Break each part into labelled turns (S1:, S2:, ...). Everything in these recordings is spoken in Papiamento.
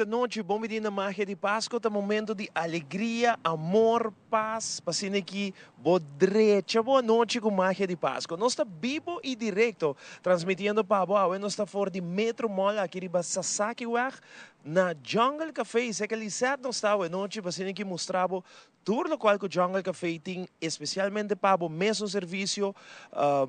S1: Nochi, bon bini na Magia di Pasco. Ta momento di alegria, amor, paz. Pa asina aki bo drecha bo anochi cu Magia di Pasco. Nos ta bibo y directo transmitiendo pa bo awe. Nos ta for di Metro Mall aki riba Sasakiweg na Jungle Café. Serca Lisette nos ta awe nochi pa asina aki mustra bo tur locual cu Jungle Café tin especialmente pa bo mesun servicio,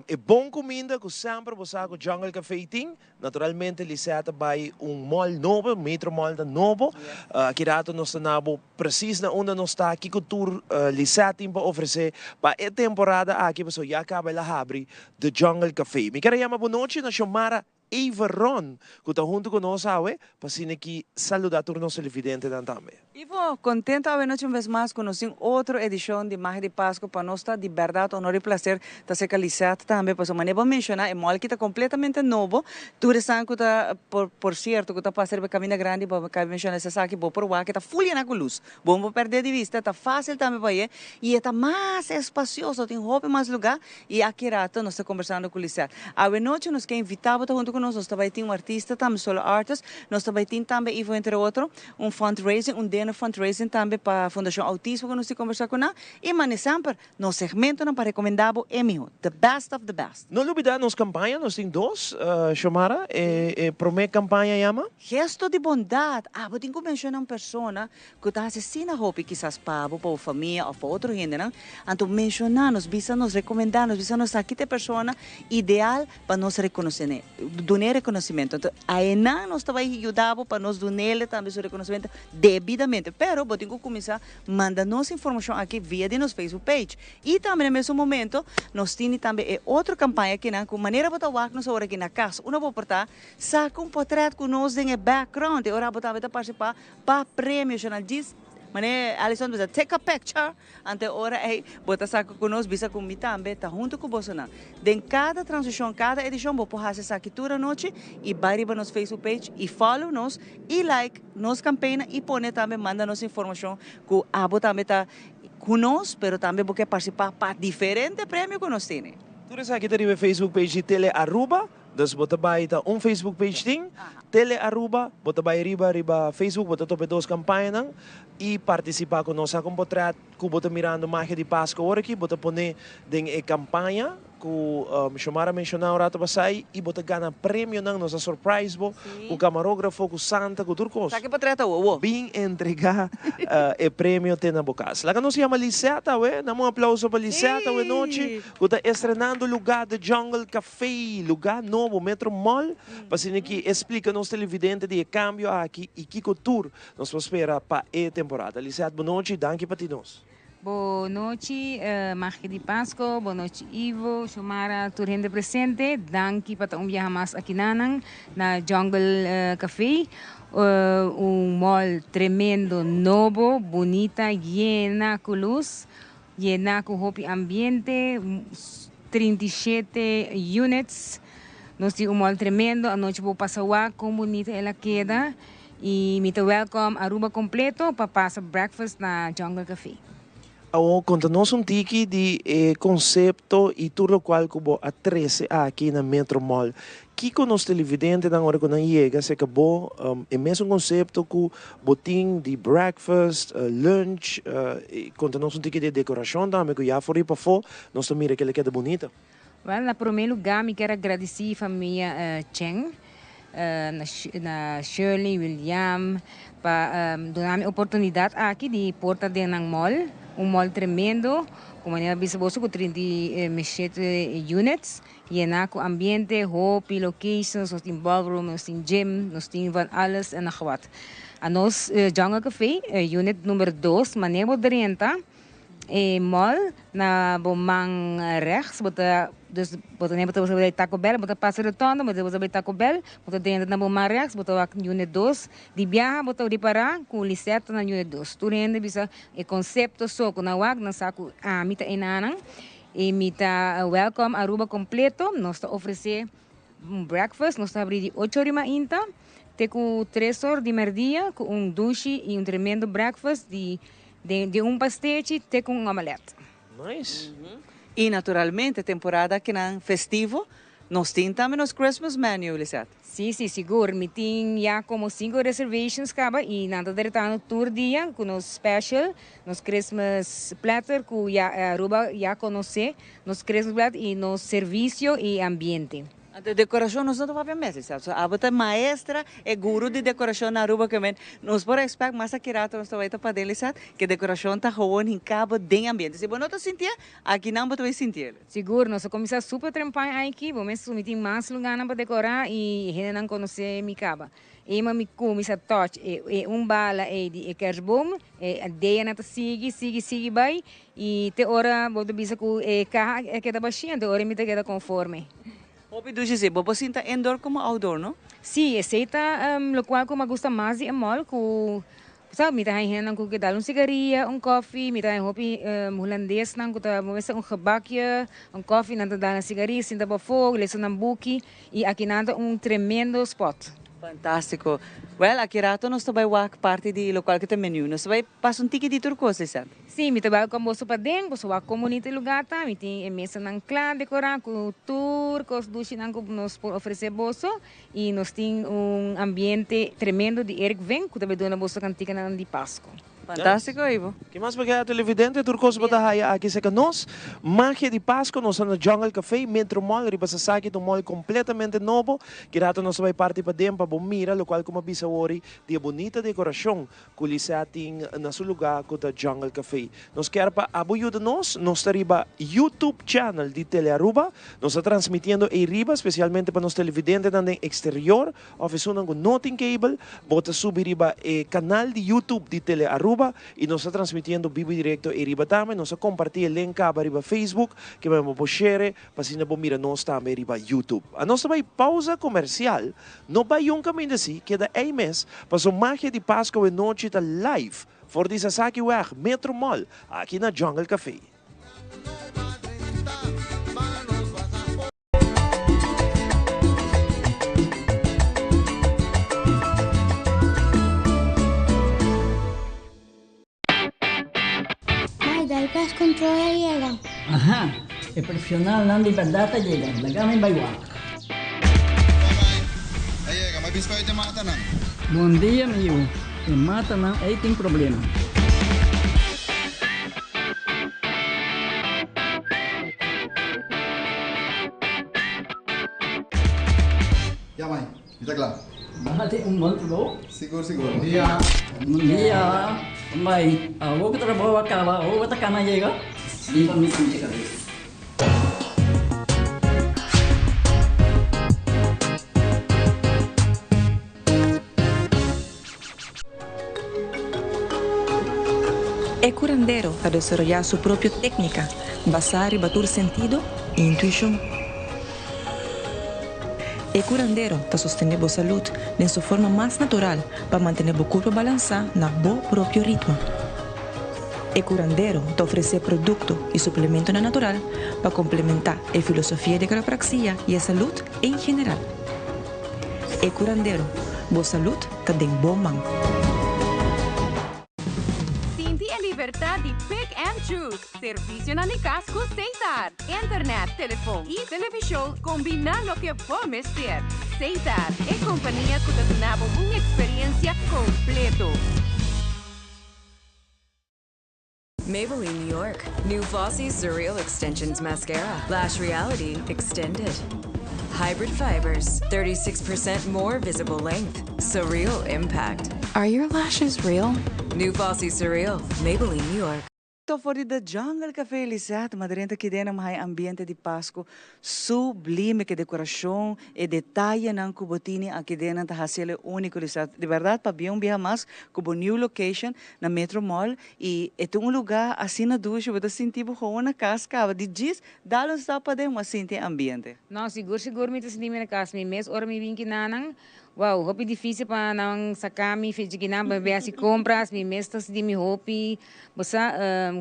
S1: e bon cuminda cu semper bo sa cu Jungle Café tin. Naturalmente Lisette a bay un mall nobo, Metro Mall ta nobo. Aki rato nos ta na bo precies na unda nos ta, kico tur Lisette tin pa ofrece pa e temporada aki, pasobra ya caba el a habri The Jungle Café. Mi kier a yama bo nochi na Xiomara Everon cu ta hunto cu nos awe pa asina ki saluda tur nos televidentenan tambe.
S2: Ivo, contento awe nochi un bes mas cu nos tin otro edicion di Magia di Pasco. Pa nos ta di berdad honor y placer ta cerca Lisette tambe, pasobra manera bo a menciona e mall aki ta completamente nobo. Tur esnan cu ta, por por cierto, cu ta pasa riba e caminda grandi, bo a menciona esaki, bo por wak e ta full yena cu luz. Bo no por perde di vista, ta facil tambe pa ye y e ta mas espacioso, tin hopi mas lugar y aki rato nos ta conversando cu Lisette. Awe nochi nos ke invita bo ta hunto cu nos, nos ta bay tin un artista tambe, solo artist, nos ta bay tin tambe Ivo entre otro, un fundraising, un dinner fundraising tambe pa Fundacion Autismo cu nos tin conversa cu nan y mane semper nos segmentonan pa recomenda bo e miho, the best of the best.
S1: No lubida nos campaña, nos tin dos, Xiomara, e prome campaña yama.
S2: Gesto di bondad, Abo tin cu menciona un persona cu ta haci asina hopi kisas pa bo, pa bo famia of pa otro hendenan. Anto menciona nos, bisa nos, recomenda nos, bisa nos aki ta e persona ideal pa nos reconocene, dun'e reconocimento. Anto aenan nos ta bay yuda bo pa nos dunele tambe su reconocimento debidamente. Pero bo tin cu cuminsa manda nos informacion aki via di nos Facebook page. Y tambe na mesun momento nos tini tambe e otro campaña akinan cu manera bo ta wak nos awor aki na cas, unda bo por ta saca un potret cu nos den e background y ora bo tambe ta participa pa premio Shonal djis manera Alison bisa take a picture ante ora ey bo ta saca cu nos bisa cu mi tambe ta hunto cu bosonan den cada transmisión cada edicion bo por haci esaki tur anochi y bay riba nos Facebook page y follow nos y like nos campaign y pone tambe manda nos informacion cu abo tambe ta cu nos pero tambe bo ke participa pa diferente premio cu nos tene.
S1: Tur esaki ta riba e Facebook page di Tele Aruba. Dus bo ta bai ta un Facebook page tin, Tele Aruba, bo ta bai riba riba Facebook bo ta topa e dos campañanan y participa cu nos. Saca un potret cu bo ta mirando Magia di Pasco ora aki, bo ta pone den e campaña cu Xiomara a menciona un rato pasai y bo ta gana premionan. Nos a surprise bo cu camarografo, cu Santa, cu tur cos.
S2: Saca e potret awo.
S1: Bin entrega e premio te na bo cas. Laga nos yama Lisette awe. Dame un aplauso pa Lisette awe nochi cu ta estrenando lugar The Jungle Cafe. Fei, lugá nobo, Metro Mall, pa asina ki e splika nos televidente di e kambio aki i kiko tur nos por spera pa e temporada. Lisette, bo nochi, danki pa ti nos.
S3: Bo nochi, Magia di Pasco, bo nochi Ivo, Xiomara, tur hende presente, danki pa ta un biaha mas akinanan na Jungle Café, un mall tremendo nobo, bunita, yena ku lus. Yena cu hopi ambiente, 37 units. Nos tin un mall tremendo, anochi bo pasa wak con bunita el a keda. Y mi ta welcome Aruba completo pa pasa breakfast na Jungle Cafe.
S1: Awor conta nos un tiki di e concepto y tur locual cu bo a trece aki na Metro Mall. Kiko nos televidentenan ora ku nan yega serka bo e mesun konsepto ku bo tin di breakfast, lunch, konta nos un tiki di e dekorashon tambe ku ya for di pafó nos ta mira kila keda bunita.
S3: Wèl, na promé lugá mi kier a gradisí famia Cheng, na Shirley, William pa duna mi oportunidat aki di por ta den nan mall, un mall tremendo, ku manera bisa boso ku 37 units. Yena ku ambiente, hopi locations, nos tin ballroom, nos tin gym, nos tin van alles en nog wat. Anos Jungle Café, unit number dos, mane bo drenta e mall na bo man rechts, bo ta, dus bo ta bo ta bay Taco Bell, bo ta pasa rotonde, bo ta bay Taco Bell, bo ta drenta na bo man rechts, bo ta wak unit dos, di biaha bo ta ripara ku Lisette ta na unit dos. Tur hende bisa e concepto so ku nan wak, nan sa ku ami ta enanan. Y mi ta welcome Aruba completo. Nos ta ofrece un breakfast. Nos ta abri di ocho ori mainta te cu tres or di merdia cu un dushi y un tremendo breakfast di di un pastechi te cu un omelet.
S1: Nice.
S2: Y naturalmente temporada akinan festivo. Nos tin tambe nos Christmas menu, Lisette.
S3: Si, si, sigur. Mi tin ya como cinco reservations caba y nan ta drentando tur dia cu nos special, nos Christmas platter cu ya Aruba ya conoce, nos Christmas platter y nos servicio y ambiente.
S2: Anto decoracion nos no ta papia mes, Lisette. So abo ta maestra, e guru di decoracion na Aruba ke men nos por expect mas aki rato nos ta bay ta paden, Lisette, ke decoracion ta gewoon hincabo den ambiente. Si bo no ta sintié, aki nan bo ta bay sintié.
S3: Sigur, nos a cuminsa super trempan aki, bo mes mi tin mas lugarnan pa decora y hendenan conoce mi caba. Ema mi cuminsa touch e e un bala ey di e kerstboom, e deanan ta sigui, sigui, sigui bay y te ora bo ta bisa cu e caha a keda bashi, anto ora mi ta keda conforme.
S2: Hopi dushi si, bo por sinta indoor como outdoor, no?
S3: Si, esey ta locual cu mi a gusta mas di e mall, cu Sa, mi ta haña hendenan ku ke dal un sigaria, un kòfi, mi ta haña hopi hulandesnan ku ta mester un gebakje, un kòfi, nan ta dal nan sigaria, sinta pafó, lesa nan buki, i aki nan ta un tremendo spòt.
S2: Fantástiko. Wèl, aki rato nos ta bai wak parti di lokual ku ta menu. Nos ta bai pasa un tiki di tur kos, Lisette.
S3: Sí, mi ta bai kon boso paden, boso wak kon bunito e lugá ta. Mi tin e mesanan kla dekorá ku tur kos dushinan ku nos por ofresé boso. Y nos tin un ambiente tremendo di Eric Vink cu ta bay duna boso canticanan di Pasco.
S2: Fantastico, Ivo.
S1: Ki mas pa keda televidente tur cos bo ta haya aki cerca nos. Magia di Pasco nos ta na Jungle Cafe, Metro Mall, riba Sasaki ta un mall completamente nobo. Ki rato nos ta bay parti paden pa bo mira locual cu mi a bisa awori di e bunita decoracion cu Lisette tin na su lugar cu ta Jungle Cafe. Nos kier pa abo yuda nos, nos ta riba YouTube channel di Telearuba, nos ta transmitiendo ey riba specialmente pa nos televidentenan den exterior of esunnan cu no tin cable, bo ta subi riba e canal di YouTube di Telearuba y nos ta transmitiendo bibo y directo ey riba tambe, nos a comparti e link caba riba Facebook, ke bo por share pa asina bo mira nos tambe riba YouTube. Anos ta bay pausa comercial, no bay un caminda si, keda ey mes, paso Magia di Pasco awe nochi ta live for di Sasaki Weg, Metro Mall, aki na Jungle Cafe.
S4: Mai, dal pest control a yega.
S5: Aha, e profesionalnan di berdad a yega, laga mi bai wak.
S6: A yega, ma biscoit e matanan.
S5: Bon dia mi yu, e matanan ei tin problema.
S6: Ya mai, Mi ta kla.
S5: Nan a tin un bon trabou.
S6: Sigur sigur. Bon dia.
S5: Bon dia. Mai, awor ku trabou a kaba, awor bo ta kana yega? Riba mi sinti kabes.
S7: E curandero ta desaroyá su propio técnica basá riba tur sentido i intuishon. E curandero ta sostené bo salud den su forma mas natural pa mantené bo curpa balansá na bo propio ritmo. E curandero ta ofresé producto i suplementonan natural pa complementá e filosofia di quiropraxia i e salud en general. E curandero, bo salud ta den bo man.
S8: Sinti e libertad di pick and choose. Servicionan di cas cu Setar. Internet, telefon y television combina loke bo mester. Setar, e compania cu ta duna bo un experiencia completo.
S9: Maybelline New York, new Flossy Surreal Extensions Mascara, Lash Reality Extended. Hybrid fibers, 36% more visible length, surreal impact. Are your lashes real? New Flossy Surreal, Maybelline New York.
S2: To for di The Jungle Café Lisette, ma drenta kidena mi haya ambiente di Pasco sublime, ke decoracion, e detayenan cu bo tini aki den ta haci el unico, Lisette. Di berdad pabia un biaha mas cu bo new location na Metro Mall y e ta un lugar asina dushi, bo ta sinti bo gewoon na cas caba di djis dal un stap paden bo a sinti e ambiente.
S3: No, sigur sigur mi ta sinti mi na cas mi mes ora mi bin kinanan. Wow, hopi dificil pa nan saca mi fecha kinan pa mi bay haci compras, mi mes ta sinti mi hopi, bo sa,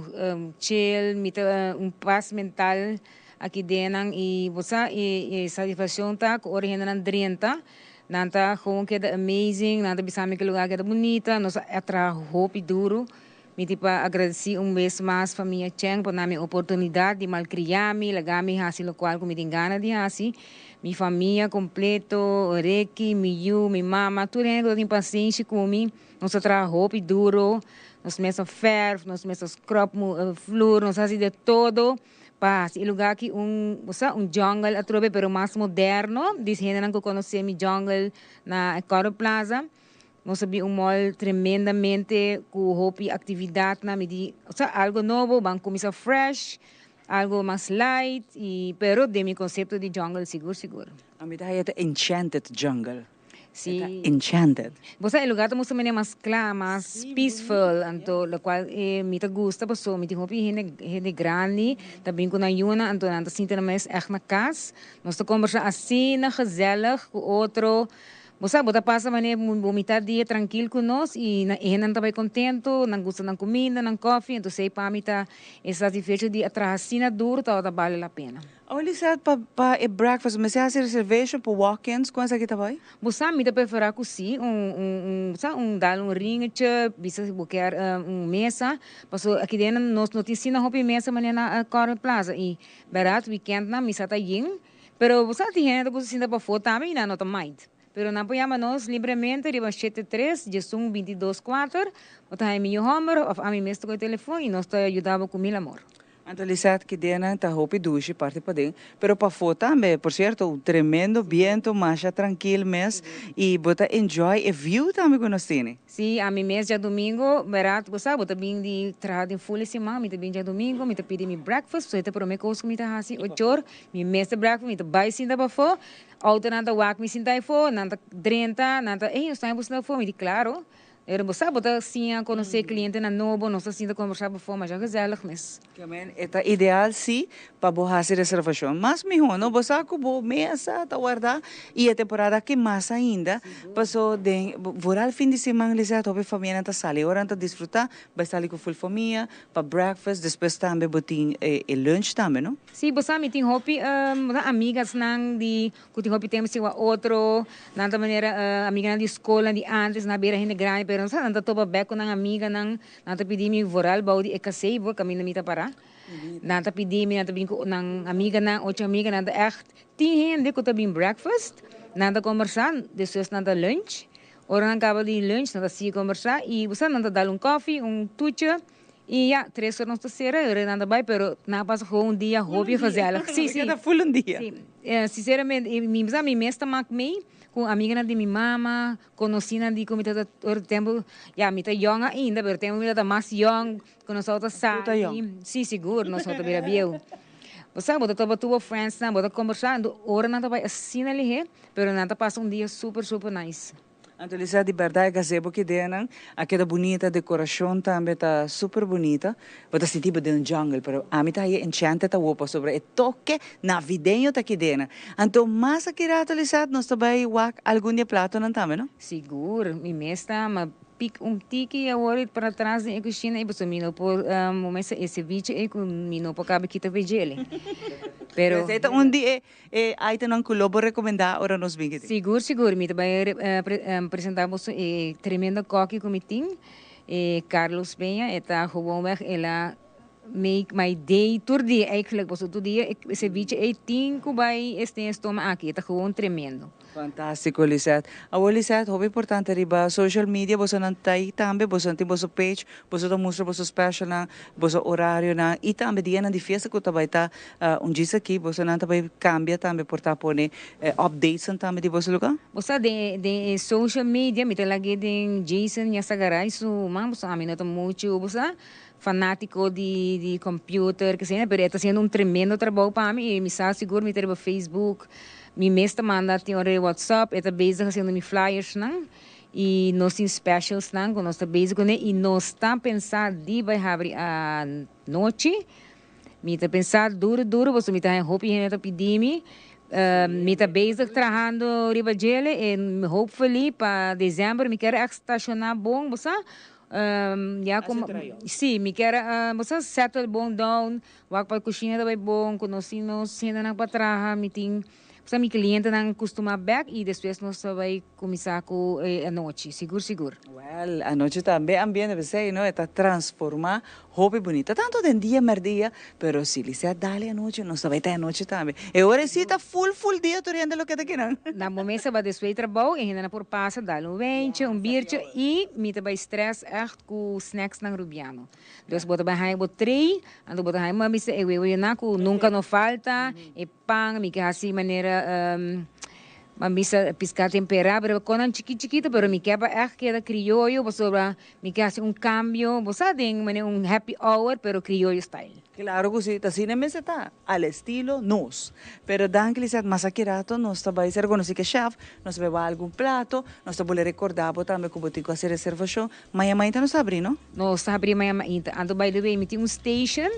S3: chill, mi ta un paz mental aki den nan y bo sa e satisfaccion ta cu ora hendenan drenta nan ta gewoon keda amazing, nan ta bisa mi cu e lugar keda bunita, nos a traha hopi duro. Mi tin pa agradeci un bes mas famia Cheng pa duna mi oportunidad di malcria mi, laga mi haci locual cu mi tin gana di haci. Mi famia completo, Ricky, mi yiu, mi mama, tur hende cu tin pasenshi cu mi. Nos a traha hopi duro, nos mes a verf, nos mes a scrub vloer, nos a haci de todo pa haci e lugar aki un, bo sa, un jungle atrobe pero mas moderno. Dis hendenan cu conoce mi jungle na Coral Plaza. Nos a bin un mall tremendamente cu hopi actividadnan, mi di, osea, algo nobo, ban cuminsa fresh, algo mas light y pero den mi concepto di jungle sigur sigur.
S2: A mi ta haya ta enchanted jungle.
S3: Si.
S2: E ta enchanted.
S3: Bo sa e lugar ta mustra manera mas cla, mas peaceful, anto locual mi ta gusta pasobra mi tin hopi hende, hende grandi ta bin cu nan yunan, anto nan ta sinti nan mes echt na cas. Nos ta combersa asina gezellig cu otro. Bo sa, bo ta pasa manera bo mitad dia trankil ku nos i nan e hendenan ta bai kontentu, nan gusta nan kuminda, nan kòfi, entonces ei pa mi ta e satisfecho di a traha asina duru tabata bale la pena.
S2: Awe Lisette, pa pa e breakfast mester hasi reservation pa walk-ins, kon esaki ta bai?
S3: Bo sa, mi ta preferá ku si, un un un sa un dal un ringetje, bisa si bo kier un mesa, pasobra aki den nos no tin asina hopi mesa manera na Coral Plaza i bèrdat weekendnan mi sa ta yen. Pero bo sa tin hende ku ta sinta pafó tambe i nan no ta mind. Pero nan por yama nos libremente riba 73 11 22 kuater, bo ta haña mi yu hòmber òf ami mes ta kohe telefòn i nos ta yuda bo ku mil amor.
S2: Anto Lisette kidenan ta hopi dushi parti paden, pero pafó tambe, por cierto un tremendo biento masha trankil mes i bo ta enjoy e view tambe ku nos tene.
S3: Sí, ami mes djadumingo, berat, bo sa, bo ta bin di traha den ful e siman, mi ta bin djadumingo, mi ta pidi mi breakfast, pasobra e ta prome kos ku mi ta hasi ochor, mi mes ta breakfast, mi ta bai sinta pafó, outonan ta wak mi sinta afó, nan ta drenta, nan ta, ey, nos ta haña bo sinta afó, mi di, klaro, pero bo sa, bo ta siña konosé klientenan nobo, nos ta sinta kombersá pafó, masha gezellig mes.
S2: Kiamen e ta ideal si pa bo hasi reservashon. Mas mihó no, bo sa ku bo mesa ta wardá i e temporada aki mas ainda, paso den vooral fin di siman Lisette hopi famianan ta sali ora nan ta disfrutá bai sali ku ful famia pa breakfast despues tambe bo tin e lunch tambe no.
S3: Si, bo sa mi tin hopi amigasnan di Ku tin hopi tempu sin wak otro, nan ta manera amiganan di skolnan di antes, nan a bira hende grandi pero sa nan ta topa bek ku nan amiganan, nan ta pidi mi vooral bou di e kasei kaminda mi ta pará. Nan ta pidi mi, nan ta bin ku nan amiganan, ocho amiga, nan ta ègt tin hende ku ta bin breakfast, nan ta kombersá, despues nan ta lunch, ora nan kaba di lunch nan ta sigui kombersá i bo sa nan ta dal un kòfi, un tuche. Y ya, tres ora nos ta cera y ora nan ta bay, pero nan a pasa gewoon un dia hopi gezellig.
S2: Si, si. Keda full un dia.
S3: Si. Sinceramente, y mi sa mi mes ta mak mee cu amiganan di mi mama, conocinan di cu mi ta ora tempo, ya mi ta yong ainda, pero tempo mi ta mas yong, cu nos ta sa.
S2: Tu ta yong.
S3: Si, sigur, nos no ta bira bieu. Bo sa, bo ta topa tur bo friendsnan, bo ta combersa, anto ora nan ta bay asina lihe, pero nan ta pasa un dia super, super nice.
S2: Anto Lisa, di berdad e gazebo ki denan a keda bunita, decoracion tambe ta super bunita. Bo ta sinti bo den un jungle, pero ami ta haya enchanted awo pasobra e toke navideño ta ki denan. Anto mas aki rato Lisa nos ta bay wak algun di e platonan tambe no?
S3: Sigur, mi mes ta ama pik un tiki awor para tras den e cushina y pasobra mi no por mester e ceviche ey cu mi no por caba kita pe djele. Pero.
S2: Esey ta un di e E itemnan ku lo bo rekomendá ora nos bin kiti?
S3: Sigur, sigur. Mi ta bai presentá boso e tremendo kòki ku mi tin, e Carlos Peña. E ta gewoonweg el a make my day tur dia eigenlijk, pasobra tur dia e ceviche ei tin ku bai este e stoma aki. E ta gewoon tremendo.
S2: Fantástiko, Lisette. Awor, Lisette, hopi importante riba social media bosonan ta ei tambe, bosonan tin boso page, boso ta mustra boso specialnan, boso orarionan i tambe dianan di fiesta ku ta bai ta Un djis aki bosonan ta bay cambia tambe por ta pone updatesnan tambe di boso lugar?
S3: Bo sa den den e social media mi ta lag'é den Jason Yasagaray su man pasobra ami no ta muchu bo sa fanatico di di computer kese pero e ta haciendo un tremendo trabou pa mi y mi sa sigur mi ta riba Facebook mi mes ta manda tin ora riba WhatsApp e ta bezig haciendo mi flyersnan y nos tin specialsnan cu nos ta bezig cune y nos ta pensa di bay habri anochi. Mi ta pensa duro duro pasobra mi ta haña hopi hende ta pidi mi. Mi ta bezig trahando riba djele en hopefully pa december mi kier echt staciona bon bo sa. Ya como si mi kier bo sa settle bon down wak pa cushina ta bay bon conoci nos hendenan pa traha mi tin. Pasobra mi clientenan custuma bek y despues nos ta bay cuminsa cu e anochi, sigur sigur.
S2: Wel, anochi tambe ambiente p'esey no, e ta transforma hopi bunita, tanto den dia merdia, pero si Lisette dale anochi, nos ta bay ta e anochi tambe. E ora si ta full full dia tur hende lo keda kinan.
S3: Na bo mesa ba despues di trabou e hendenan por pasa dal un wijntje, un biertje y mi ta bay stress echt cu snacksnan Rubiano. Dus bo ta bay haña bo tray, anto bo ta haña, mi a bisa e wewe yena cu nunca no falta, e Pan, mi ke hasi manera ban bisa piská temperá, pero konan chikit chikito, pero mi ke pa ègt keda krioyo pasobra mi ke hasi un kambio, bo sa den manera un happy hour pero krioyo style.
S2: Klaro ku si, ta asina mester ta, al estilo nos. Pero danki Lisette, mas aki rato nos ta bai ser konosí ku e chef, nos ta bai wak algun plato, nos ta bole rekordá bo tambe ku bo tin ku hasi reservashon. Maña mainta nos ta habrí, no?
S3: Nos ta habrí maña mainta. Anto by the way, mi tin un station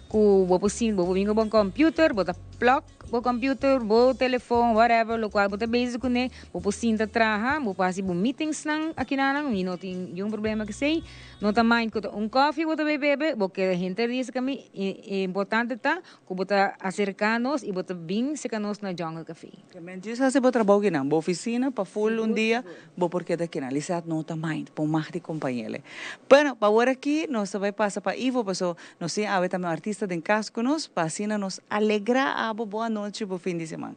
S3: ku bo por sin, bo por bin ku bo computer, bo ta plug bo computer, bo telefon, whatever, lokual bo ta bezig kuné, bo por sinta traha, bo por hasi bo meetingsnan akinanan, mi no tin niun problema ku esei. No ta mind ku ta un koffie bo ta bay bebe, bo keda henter di esaki mi, e importante ta ku bo ta aserká nos i bo ta bin serka nos na Jungle Café.
S2: Kemen djis hasi bo trabou kinan, bo oficina pa full un dia bo por keda kinan. Lisette no ta mind, bo mag di compañele. Bueno, pa awor aki nos ta bay pasa pa Ivo paso nos tin awe tambe un artista den cas cu nos pa asina nos alegra abo bo anochi, bo fin di siman.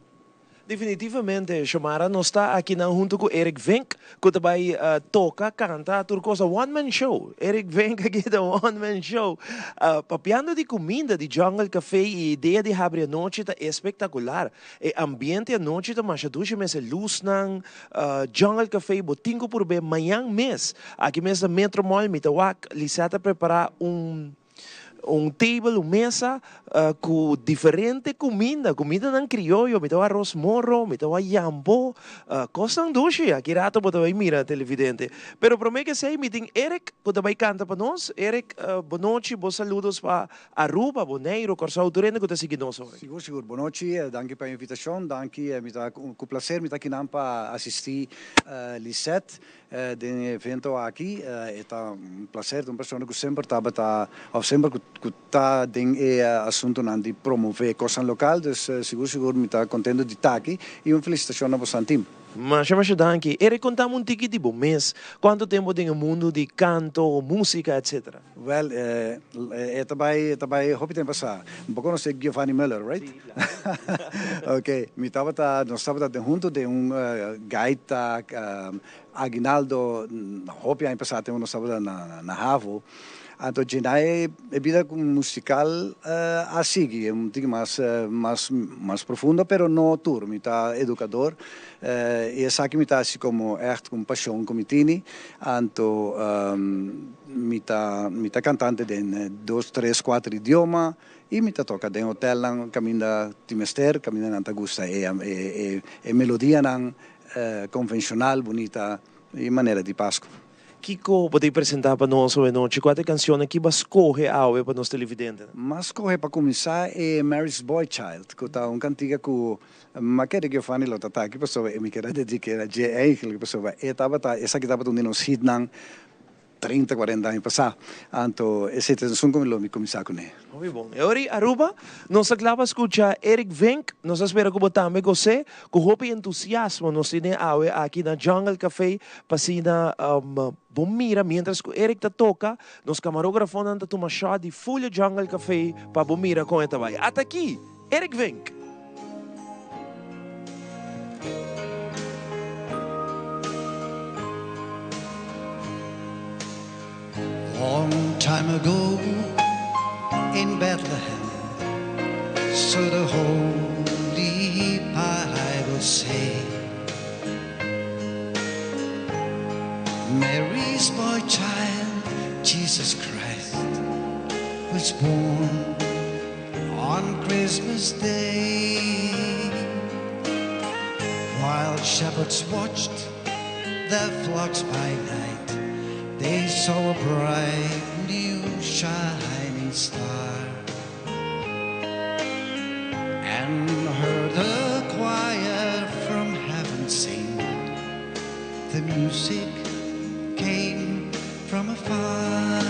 S1: Definitivamente, Xiomara, nos ta akinan hunto cu Eric Vink, cu ta bay toca, canta, tur cosa, one man show. Eric Vink aki ta one man show. Papiando di cuminda di Jungle Cafe y idea di habri anochi ta espectacular. E ambiente anochi ta masha dushi mes, e lusnan, Jungle Cafe bo tin cu purbe mañan mes. Aki mes na Metro Mall mi ta wak Lisette a prepara un un table, un mesa cu diferente cuminda, cumindanan crioyo, mi ta wak arroz moro, mi ta wak yambo, cosnan dushi. Aki rato bo ta bay mira televidente. Pero prome cu esey mi tin Eric cu ta bay canta pa nos. Eric, bonochi, bo saludos pa Aruba, Boneiru, Kòrsou, tur hende ku ta sigui nos awe.
S6: Sigur, sigur. Bonochi, danki pa e invitashon. Danki, mi ta ku plaser mi ta akinan pa asistí Lisette den e evento aki. E ta un plaser, ta un persona ku semper tabata òf semper ku ta den e asuntunan di promové kosnan lokal. Dus sigur, sigur mi ta kontento di ta aki i un felisitashon na bosan tim.
S1: Masha masha danki. Eric konta mi un tiki di bo mes. Kuantu tempu den e mundu di kanto, músika etcetera?
S6: Wel, e ta bai, e ta bai hopi tempu pasá. Bo konosé Giovanni Muller, right?
S1: Sí, claro.
S6: Ok, mi tabata, nos tabata den hunto den un gaita aguinaldo hopi aña pasá tempu nos tabata na na havo. Anto djina e bida musical a sigui un tiki mas mas mas profundo, pero no tur. Mi ta educador y esaki mi ta haci como echt un pasion cu mi tini. Anto Mi ta mi ta kantante den dos, tres, kuater idioma i mi ta toka den hotelnan kaminda tin mester, kaminda nan ta gusta e e e melodianan konvenshonal bunita i manera di Pasku.
S1: Kiko bo ta presentá pa nos awe nochi? Kua ta e kanshonnan ki bo a skohe awe pa nos televidentenan?
S6: Mi a skohe pa kuminsá e Mary's Boy Child ku ta un kantiga ku mi a kere Giovanni lo ta taki pasobra e mi kere a dedik'é na dje eigentlik pasobra e tabata esaki tabata un di nos hitnan 30, 40 aña pasá. Anto esei ta esun ku lo mi kuminsá kuné.
S1: Hopi bon. E ora Aruba, nos ta kla pa skucha Eric Vink. Nos ta spera ku bo tambe gos'é. Ku hopi entusiasmo nos tene awe aki na Jungle Café pa asina bo mira mientras ku Eric ta toka, nos kamarografonan ta tuma shot di full e Jungle Café pa bo mira kon e ta bai. Ata aki, Eric Vink!
S10: Long time ago in Bethlehem, so the Holy Bible say, Mary's boy child, Jesus Christ, was born on Christmas Day. While shepherds watched their flocks by night, they saw a bright new shining star and heard a choir from heaven sing. The music came from afar.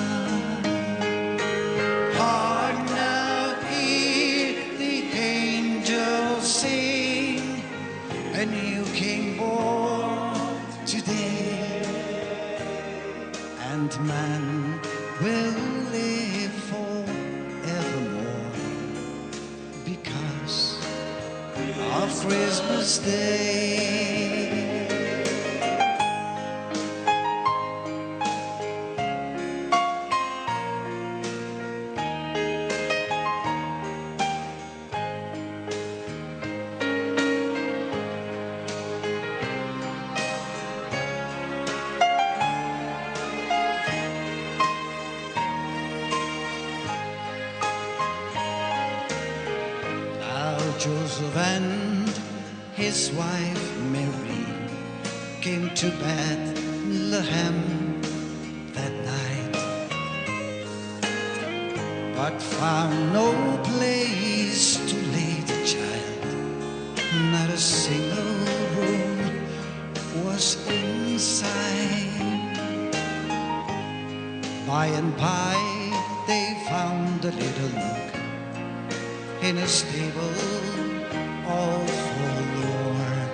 S10: Hark now, hear the angels sing. man will live forevermore because of Christmas Day. Now Joseph and his wife Mary came to Bethlehem that night, but found no place to lay the child. Not a single room was in sight. By and by they found a little nook in a stable all forlorn.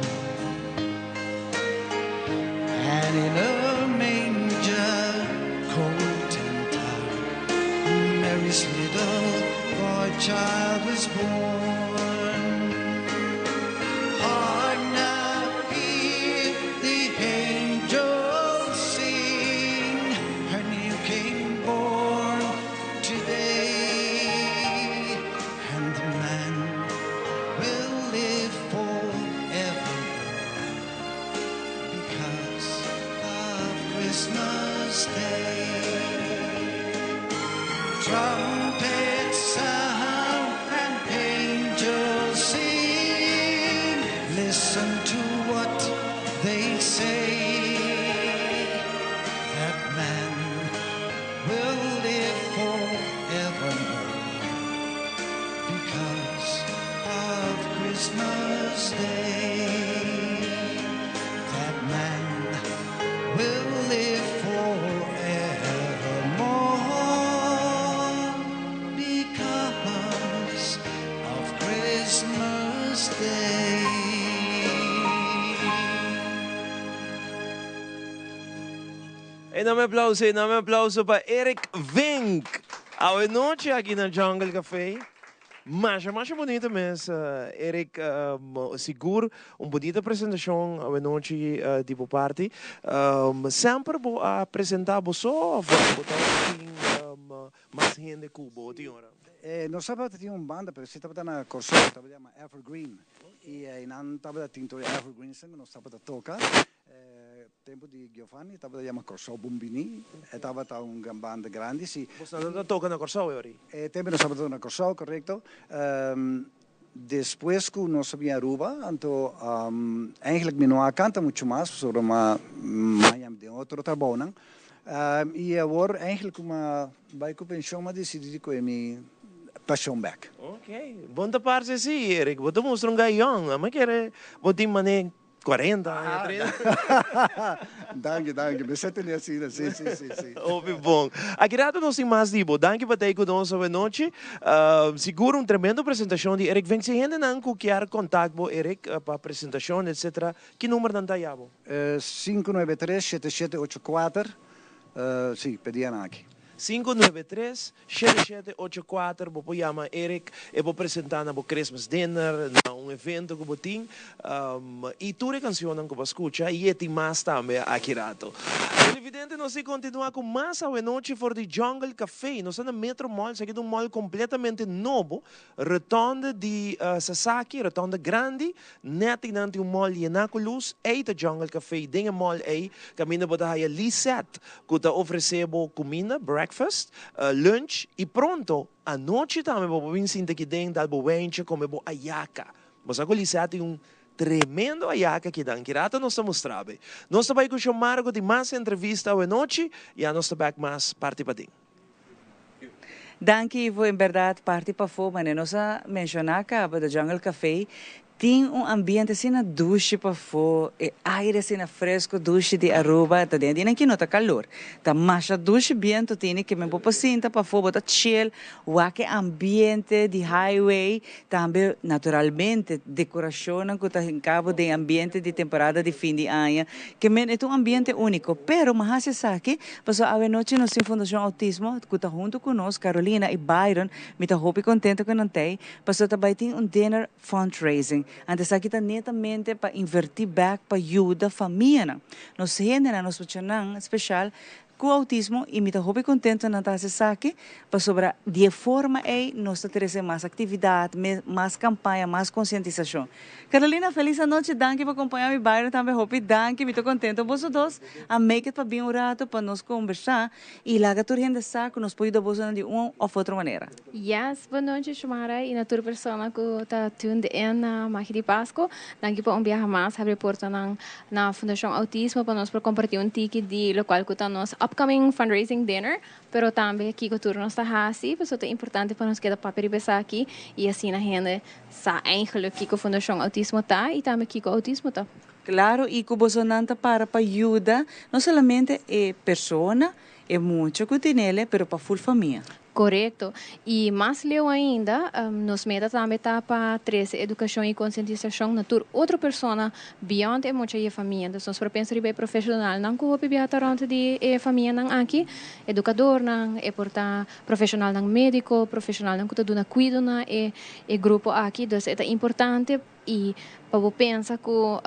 S10: And in a manger cold and dark, Mary's little boy child was born. Hark now, hear the angels sing, her new king born today, and the man will live forevermore because of Christmas Day. Trumpets sound and angels sing. Listen to what they say. That man will live forevermore because of Christmas Day. That man will live forevermore because of Christmas Day.
S1: Enorme aplauso, enorme aplauso pa Eric Vink. Anochi aki na Jungle Café. Masha, masha bunita mes, Eric, sigur un bunita presentacion anochi di bo parti. Semper bo a presenta bo so of bo tin mas hende cu bo tin ora?
S6: Nos tabata tin un banda, pero si tabata na Corsou, tabata yama Evergreen. Y nan tabata tin tur Evergreen cu nos tabata toca. Tempo di Giovanni tabata yama Corsou Bumbini, e tabata un banda grandi, si.
S1: Bo tabata toca na Corsou, Ori?
S6: E tempo nos tabata na Corsou, correcto. Despues cu nos a bin Aruba, anto eigenlijk mi no a canta mucho mas, pasobra m'a yama den otro trabounan. Y awor eigenlijk cu m'a bay cu pensioen, m'a dicidi di coge mi pasion bek.
S1: Ok, bon ta parce si, Eric. Bo ta mustra un guy young. Ami kere bo tin mane 40 aña, 30.
S6: Danki, danki. Mi tene asina, si, si, si, si.
S1: Hopi bon. Aki rato nos tin mas di bo. Danki pa ta cu nos anochi. Sigur un tremendo presentacion di Eric Vink. Si hendenan cu kier contact bo, Eric, pa presentacion, etc. Ki number nan ta haya bo?
S6: 593-7784. Si, pidi aki.
S1: 593-7784, bo por yama Eric y bo presenta na bo Christmas dinner, na un evento cu bo tin. Y tur e cancion cu bo scucha y tin mas tambe aki rato. Evidente, nos ta continua cu mas anochi for di Jungle Café. Nos ta na Metro Mall, esaki ta un mall completamente nobo. Rotonde di Sasaki, rotonde grandi, net dilanti un mall yena cu luz, ey ta Jungle Café, den e mall ey, caminda bo ta haya Lisette, cu ta ofrece bo cuminda, breakfast, lunch y pronto, anochi tambe bo por sinta aki den, dal bo wijntje, come bo ayaca. Bo sa cu Lisette un tremendo ayaca aki dan, aki rato nos ta mustra bo. Nos ta bay cu Margo di mas entrevista anochi, y nos ta back mas parti paden.
S2: Danki, Ivo, en berdad, parti pafo, maar nos a menciona caba di Jungle Café. Tin un ambiente asina dushi pafó, e aire asina fresco dushi di Aruba, ta den e dianan aki no ta calor, ta masha dushi biento tini ke men bo por sinta pafó, bo ta chill, wak e ambiente di highway, tambe naturalmente decoracionnan cu ta hinca bo den ambiente di temporada di fin di aña, ke men e ta un ambiente unico, pero mi a haci esaki pasobra awe nochi nos tin Fundacion Autismo cu ta hunto cu nos, Carolina y Byron, mi ta hopi contento cu nan t'ey, pasobra ta bay tin un dinner fundraising. Anto esaki ta netamente pa inverti bek pa yuda famianan. Nos hendenan, nos muchanan special cu autismo y mi ta hopi contento nan ta haci esaki pasobra di e forma ey nos ta trece mas actividad, mas campaña, mas concientisacion. Carolina, feliz anochi, danki pa acompaña mi, Byron tambe hopi danki, mi ta contento boso dos a make it pa bin un rato pa nos conversa y laga tur hende sa cu nos por yuda bosonan di un of otro manera.
S11: Yes, bon nochi Shumara y na tur persona cu ta tuned in na Magia di Pasco. Danki pa un biaha mas habri portanan na Fundacion Autismo pa nos por comparti un tiki di locual cu ta nos upcoming fundraising dinner, pero tambe kico tur nos ta haci, pasobra ta importante pa nos keda papia riba esaki y asina hende sa eigenlijk kico Fundacion Autismo ta y tambe kico autismo ta.
S2: Claro, y cu bosonan ta para pa yuda no solamente e persona, e mucha cu tinele, pero pa full famia.
S11: Korekto. I mas leu ainda, nos meta tambe ta pa trese edukashon i konsientisashon na tur otro persona beyond e mucha i e famia. Entonces nos por pensa riba e profeshonalnan ku hopi biaha ta rònt di e famianan aki, edukadornan, e por ta profeshonalnan médiko, profeshonalnan ku ta duna kuido na e grupo aki. Dus e ta importante. I pa bo pensa ku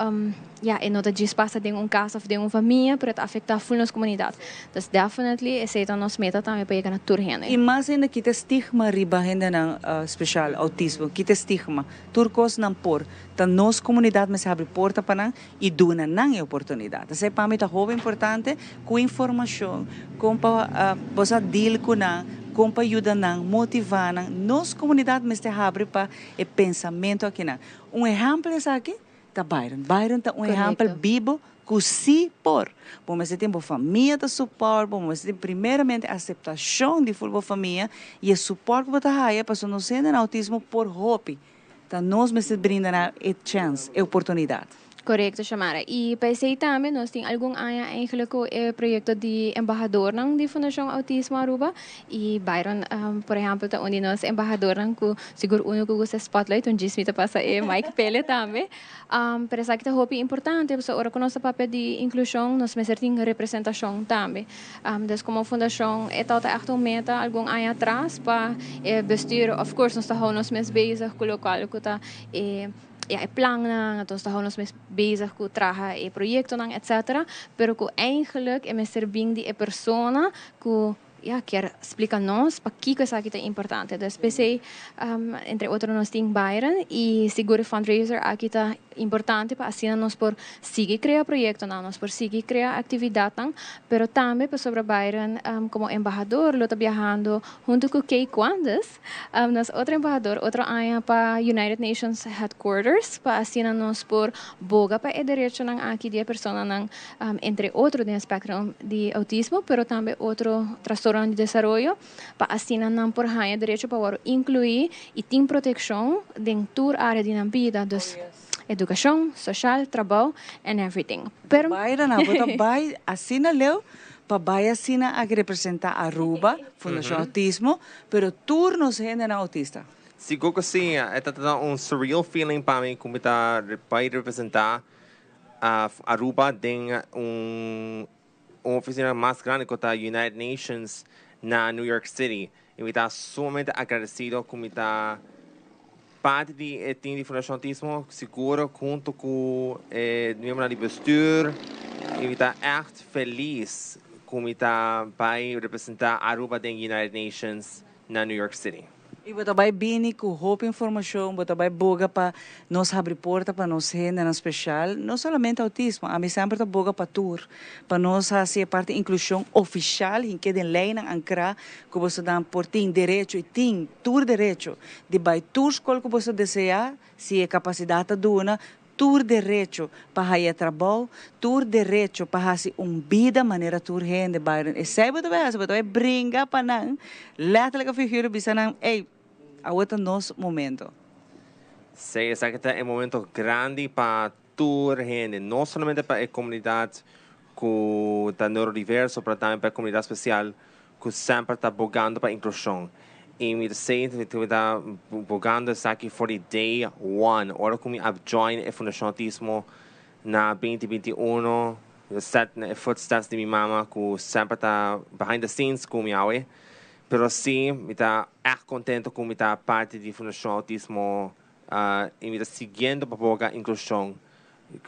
S11: ya e no ta djis pasa den un kas òf den un famia, pero e ta afektá ful nos komunidat. Dus definitely esei ta nos meta tambe pa yega na tur hende.
S2: I mas ainda kita stigma riba hendenan speshal outismo, kita stigma. Tur kos nan por. Ta nos komunidat mester habri porta pa nan i duna nan e oportunidat. Esei pa mi ta hopi importante ku informashon, kon pa bo sa deal ku nan, kon pa yuda nan, motivá nan. Nos komunidat mester habri pa e pensamentu akinan. Un ehèmpel di esaki ta Byron. Byron ta un ehèmpel bibo ku si por. Bo mester tin bo famia ta support bo, bo mester tin primeramente aseptashon di ful bo famia i e support ku bo ta haya pasobra nos hende na outismo por hopi. Ta nos mester brinda nan e chèns, e oportunidat.
S11: Korekto, Shamara. I pa esei tambe nos tin algun aña eigenlijk ku e proyekto di embahadornan di Fundashon Autismo Aruba. I Byron, por ehèmpel, ta un di nos embahadornan ku sigur unu ku gusta spotlight, un djis mi ta pasa e mic p'ele tambe. Pero esaki ta hopi importante pasobra ora ku nos ta papia di inklushon nos mester tin representashon tambe. Dus komo fundashon e tabata ègt un meta algun aña atras pa e bestuur, of course nos ta hou nos mes bezig ku lokual ku ta e ya e plannan, entonces ta hou nos mes bezig ku traha e proyektonan etcetera, pero ku eigenlijk e mester bin di e persona ku ya kier splika nos pakiko esaki ta importante. Dus p'esei entre otro nos tin Byron i sigur e fundraiser aki ta importante pa asina nos por sigui krea proyektonan, nos por sigui krea aktividatnan, pero tambe pasobra Byron komo embahador lo ta biahando huntu ku Kay Quandes, Nos otro embahador otro aña pa United Nations Headquarters pa asina nos por boga pa e derechonan aki di e personanan entre otro den e spectrum di autismo pero tambe otro trastornonan di desaroyo pa asina nan por haña derecho pa wòrdu inkluí i tin protekshon den tur área di nan bida dus edukashon, soshal, trabou and everything. Pero.
S2: Bai nan abo ta bai asina leu pa bai asina aki representa Aruba, Fundacion Autismo, pero tur nos hendenan autista.
S12: Sigur cu si, e ta ta un surreal feeling pa mi cu mi ta bai representa Aruba den un oficina mas grandi cu ta United Nations na New York City. Y mi ta sumamente agradecido cu mi ta parti di e team di Fundacion Autismo, sigur hunto cu e miembronan di bestuur. Y mi ta echt feliz cu mi ta bay representa Aruba den United Nations na New York City.
S2: I bo ta bai bini ku hopi informashon, bo ta bai boga pa nos habri porta pa nos hendenan speshal, no solamente outismo, ami semper ta boga pa tur, pa nos hasi e parti inklushon ofishal, hink'é den leinan ankrá ku bosonan por tin derecho i tin tur derecho di bai tur skol ku boso deseá, si e kapasidat ta duna, tur derecho pa haya trabou, tur derecho pa hasi un bida manera tur hende, Byron. Esei bo ta bai hasi, bo ta bai bringa pa nan, letterlijk of figuurlijk bisa nan, ey, awor ta nos momento.
S12: Si, esaki ta un momento grandi pa tur hende, no solamente pa e comunidad cu ta neurodiverso, pero tambe pa e comunidad special cu semper ta bogando pa inclusion. Y mi ta ta bogando esaki for the day one. Ora cu mi a join e Fundacion Autismo na 2021, set na footsteps di mi mama cu semper ta behind the scenes cu mi awe. Pero si, mi ta echt contento cu mi ta parti di Fundacion Autismo y mi ta siguiendo pa boga inclusion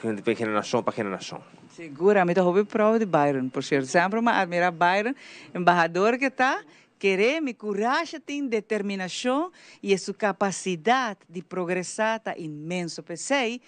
S12: di generacion pa generacion.
S2: Sigur, mi ta hopi proud di Byron, por cierto. Semper mi a admira Byron, embahador cu ta, kere mi corahe, tin determinacion y su capacidad di progresa ta inmenso. P'esey,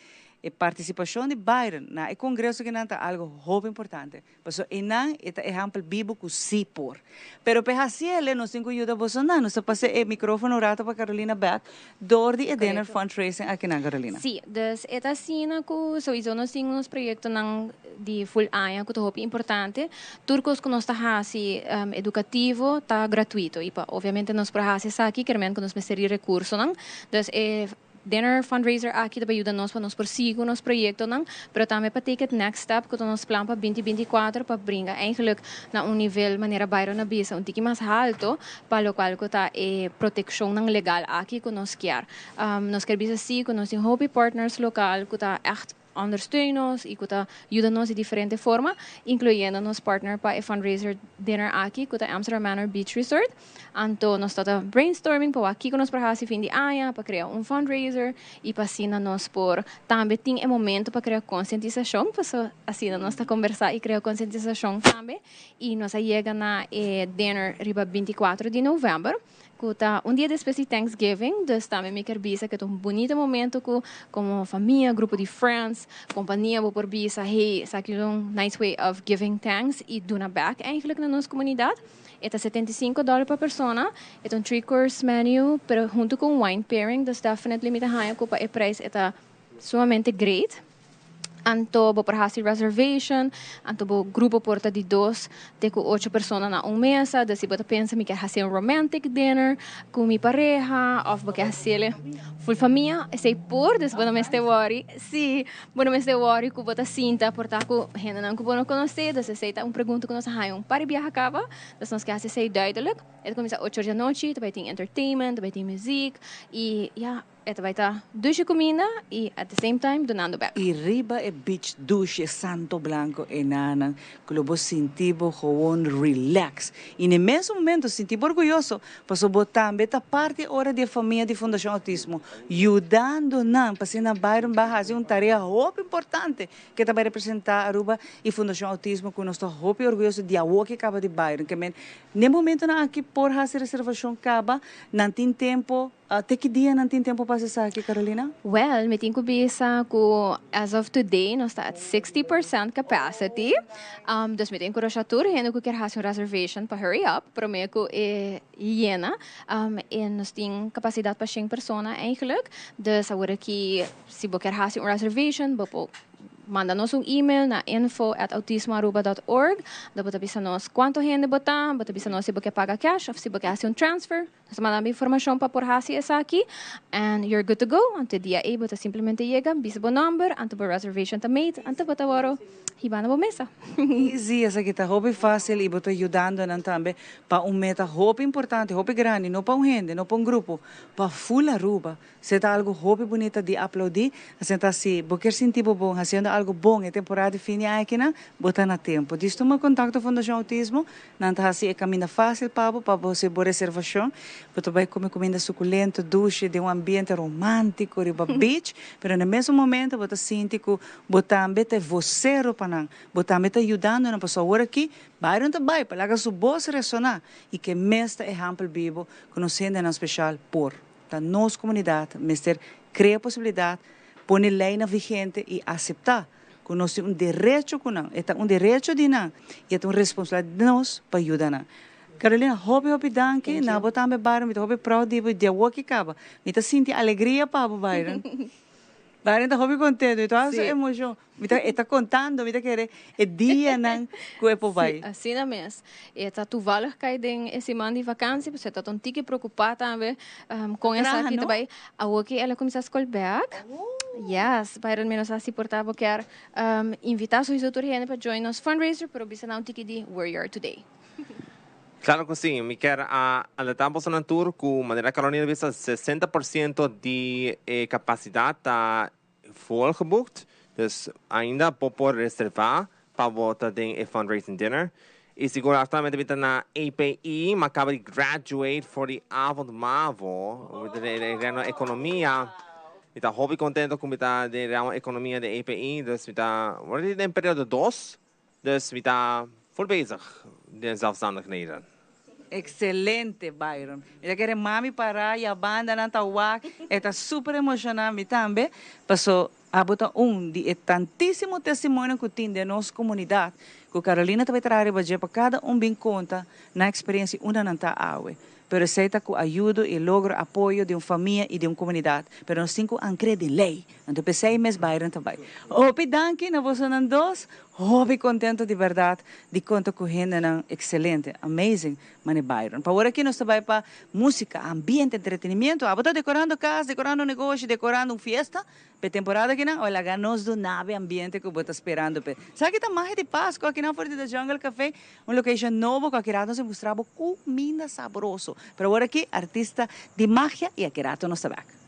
S2: e participacion di Byron na e congreso cu ta algo hopi importante. Paso einan e ta ehempel bibo cu si por. Pero pa haci'e nos tin cu yuda boso nan. Nos pasa e microfono rato pa Carolina back. Door di e dinner fundraising aki na Carolina.
S11: Si, dus e ta asina cu sowieso nos tin un proyectonan di full aña cu ta hopi importante. Tur cos cu nos ta hasi educativo ta gratuito. Y pa obviamente nos por hasi esaki, kiermen cu nos mester recursonan. Dus e dinner fundraiser aki ta yuda nos pa nos por sigui nos proyectonan, pero tambe pa take it next step cu nos plan pa 2024 pa bringa eigenlijk na un nivel, manera Byron a bisa, un tiki mas halto, pa locual cu ta e proteccion nan legal aki cu nos kier. Nos kier bisa si cu nos tin hopi partners local cu ta echt ondersteun nos y cu ta yuda nos di diferente forma, incluyendo nos partner pa e fundraiser dinner aki, cu ta Amsterdam Manor Beach Resort. Anto nos ta brainstorming pa aki cu nos por hasi fin di aña, pa crea un fundraiser y pa asina nos por tambe tin e momento pa crea concientisacion, pa asina nos ta conversa y crea concientisacion tambe. Y nos a yega na e dinner riba 24 di november, cu ta un dia despues di Thanksgiving, dus tambe mi kier bisa cu ta un bunita momento cu como famia, grupo di friends, compania bo por bisa, hey, esaki un nice way of giving thanks y duna back eigenlijk na nos comunidad. E ta $75 pa persona, e ta un three course menu, pero hunto cu wine pairing, dus definitely mi ta haya cu pa e prijs e ta sumamente great. Anto bo por hasi reservation, anto bo grupo por ta di 2 te cu 8 persona na un mesa, dus si bo ta pensa mi kier hasi un romantic dinner cu mi pareha, of bo kier hasi full famia, esey por, dus bo no mester worry. Si, bo no mester worry cu bo ta sinta por ta cu hendenan cu bo no conoce, dus esey ta un pregunta cu nos a un par di biaha caba, dus nos kier hasi esey duidelijk. E ta cuminsa 8 or di anochi, bay tin entertainment, bay tin muziek, y ja, e bay ta dushi cuminda y at the same time donando back.
S2: Y riba e beach dushi santo blanco einan, cu bo sinti bo gewoon relax. Y na mes momento sinti bo orguyoso, paso bo tambe ta parti ora di famia di Fundacion Autismo, yudando nan, pa asina Byron bay haci un tarea hopi importante, cu tambe representa Aruba y Fundacion Autismo, cu nos ta hopi orguyoso di awo cu caba di Byron, kiermen, na momentonan aki por haci reservacion caba, nan tin tempo. Te ki dia nan tin tempo pa esaki, Carolina?
S11: Well, mi tin cu bisa cu as of today nos ta at 60% capacity. Dus mi ta encurasha tur hende cu kier haci un reservation pa hurry up, prome cu e yena. Y nos tin capacidad pa 100 persona eigenlijk. Dus awor aki, si bo kier haci un reservation, bo por manda nos un email na info@autismoaruba.org. Da bo ta bisa nos cuanto hende bo ta, bo ta bisa nos si bo kier paga cash of si bo kier haci un transfer. Nos manda informacion pa por haci esaki and you're good to go. Anto dia ey bo ta simplemente yega, bisa bo number, anto bo reservation ta made, anto bo ta wordo hiba na bo mesa.
S2: Easy, esaki ta hopi facil y bo ta yudando nan tambe pa un meta hopi importante, hopi grandi, no pa un hende, no pa un grupo, pa full Aruba. Esey ta algo hopi bunita di aplaudi. Asina ta si, bo kier sinti bo bon, haciendo algo bon, e temporada di fin di aña aki nan, bo ta na tempo. Dus tuma contacto Fundacion Autismo, nan ta haci e camino facil pa bo haci bo reservacion. Bo ta bay come cuminda suculento, dushi, den un ambiente romantico, riba beach, pero na mesun momento bo ta sinti cu bo tambe ta vocero pa nan, bo tambe ta yudando nan, pasobra awor aki, Byron ta bay, pa laga su voz resona, y cu mes ta ehempel bibo, conociendo nan special por. Ta nos comunidad, mester crea posibilidad, pone ley na vigente y acepta cu nos tin un derecho cu nan, ta un derecho di nan y ta un responsabilidad di nos pa yuda nan. Carolina, hopi hopi danki, na bo tambe, Byron, mi ta hopi proud di bo, di awo cu caba. Mi ta sinti alegria pa bo, Byron. Byron ta hopi contento, mi ta su emocion. Mi ta, e ta contando, mi ta kere e dianan cu e por bay.
S11: Si, asina mes. E ta toevallig cay den e siman di vakantie, pues e ta un tiki preocupa tambe con esaki ta bay. Awoki el a cuminsa scol bek. Yes, Byron mi no sa si por ta bo kier invita sowieso tur hende pa join nos fundraiser, pero bisa nan un tiki di where you are today.
S12: Claro cu si, mi kier a alerta bosonan tur cu manera Carolina a bisa 60% di e capacidad ta volgeboekt, dus ainda bo por reserva pa bo ta den e fundraising dinner. Y sigur actualmente mi ta na EPI, mi a caba di graduate for di avond mavo, den ramo economia. Mi ta hopi contento cu mi ta den ramo economia den EPI, dus mi ta, word den periodo 2, dus mi ta full bezig den zelfstandigheden.
S2: Excelente, Byron. Mi ta kere mami para y a bandanan ta wak. E ta super emociona, mi tambe. Paso abo ta un di e tantisimo testimonio cu tin den nos comunidad cu Carolina ta bay traha riba dje pa cada un bin conta nan experiencia y unda nan ta awe. Pero esey ta cu ayudo y logro apoyo di un famia y di un comunidad. Pero nos tin cu ancre den ley. Anto p'esey mes Byron ta bay. Hopi danki na bosonan dos. Hopi contento di berdad di conta cu hendenan excelente. Amazing, mane Byron. Pa ora aki nos ta bay pa musica, ambiente, entretenimiento. Abo ta decorando cas, decorando negoshi, decorando un fiesta p'e temporada akinan? O laga nos duna bo e ambiente cu bo ta sperando p'e. Sa ki ta magia di Pasco akinan for di The Jungle Cafe, un location nobo cu aki rato nos a mustra bo cuminda sabroso. Pero awor aki artista di magia y aki rato nos ta bek.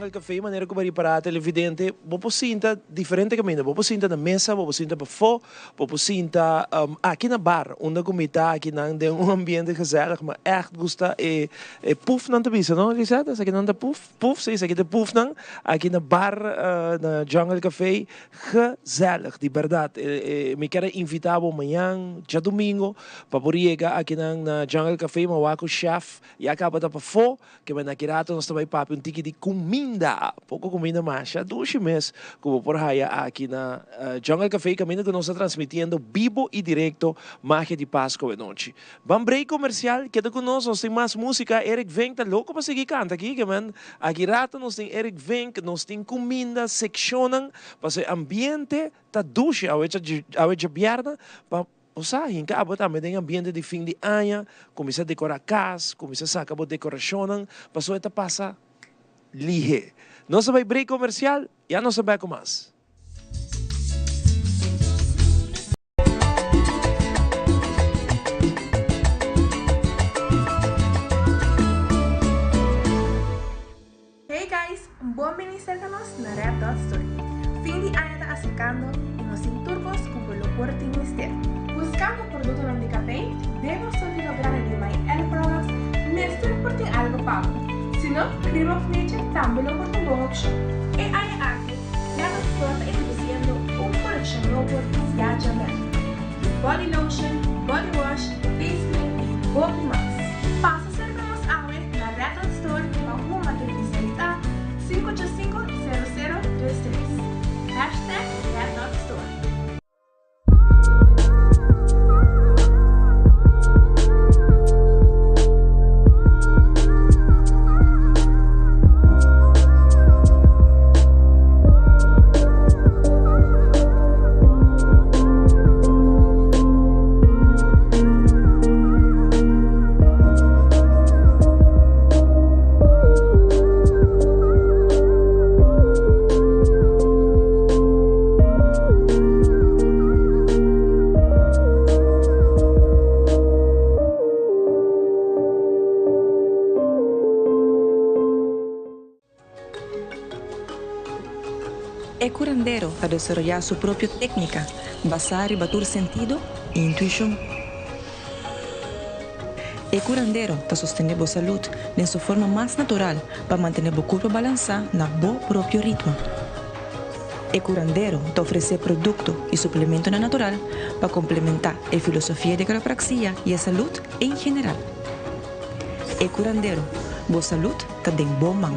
S1: Jungle Café, manera ku bo a ripará televidente, bo por sinta diferente kaminda. Bo por sinta na mesa, bo por sinta pafó, bo por sinta aki na bar, unda ku mi ta akinan den un ambiente gezellig. Mi ègt gusta e e pufnan ta bisa, no Lisette? Esakinan ta puf? Puf, si, esaki ta e pufnan aki na bar na Jungle Café. Gezellig, di bèrdat. Mi kier a invitá bo mañan, djadumingu, pa por yega akinan na Jungle Café. Mi a wak ku chef ya kaba ta pafó. Ke men aki rato nos ta bai papia un tiki di kuminda. Poko kuminda masha dushi mes ku bo por haya aki na Jungle Cafe kaminda ku nos ta transmitiendo bibo i direkto Magia di Pasco e nochi. Ban break komersial, keda ku nos, nos tin mas musika. Eric Vink ta loko pa sigui kanta aki, ke men aki rato nos tin Eric Vink, nos tin kuminda, sekshonnan, pasobra e ambiente ta dushi awe awe djabièrnè pa Bo sa, hinka abo tambe den ambiente di fin di aña, kuminsá dekorá kas, kuminsá saka bo dekorashonnan, pasobra e ta pasa lihé. Nos a bai break komersial, ya nos a bek ku mas.
S13: Hey guys, bon bini serka nos na Red Dot Store. Fin di aña ta aserkando i nos tin tur kos ku bo lo por tin mester. Buskando produktonan di kapei? Den nos surtido grandi di My L Products mester por tin algu pa bo. Si no, Cream of Nature tambe lo por ta un bon opshon. E aña aki, Red Dot Store ta introdusiendo un kolekshon nobo di Ziaja Mel. Body lotion, body wash, face cream i hopi mas. Pasa serka nos awe na Red Dot Store pa huma 36 A, 585 0033. Hashtag Red Dot Store.
S7: E curandero ta desaroyá su propio técnica basá riba tur sentido i intuishon. E curandero ta sostené bo salud den su forma mas natural pa mantené bo curpa balansá na bo propio ritmo. E curandero ta ofresé producto i suplementonan natural pa complementá e filosofia di quiropraxia i e salud en general. E curandero, bo salud ta den bo man.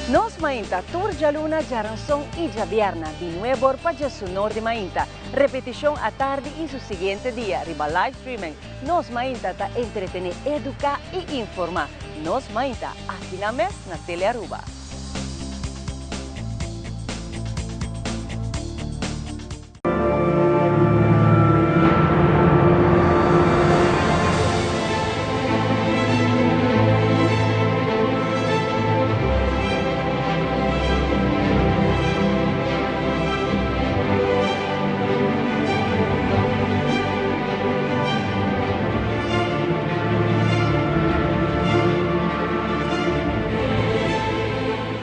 S2: Nos mainta tur djaluna, djaranson i djabierna di nuebor pa djesunor di mainta. Repetishon atardi i su siguiente dia riba live streaming. Nos mainta ta entretene, eduka i informa. Nos mainta aki na mes na Telearuba.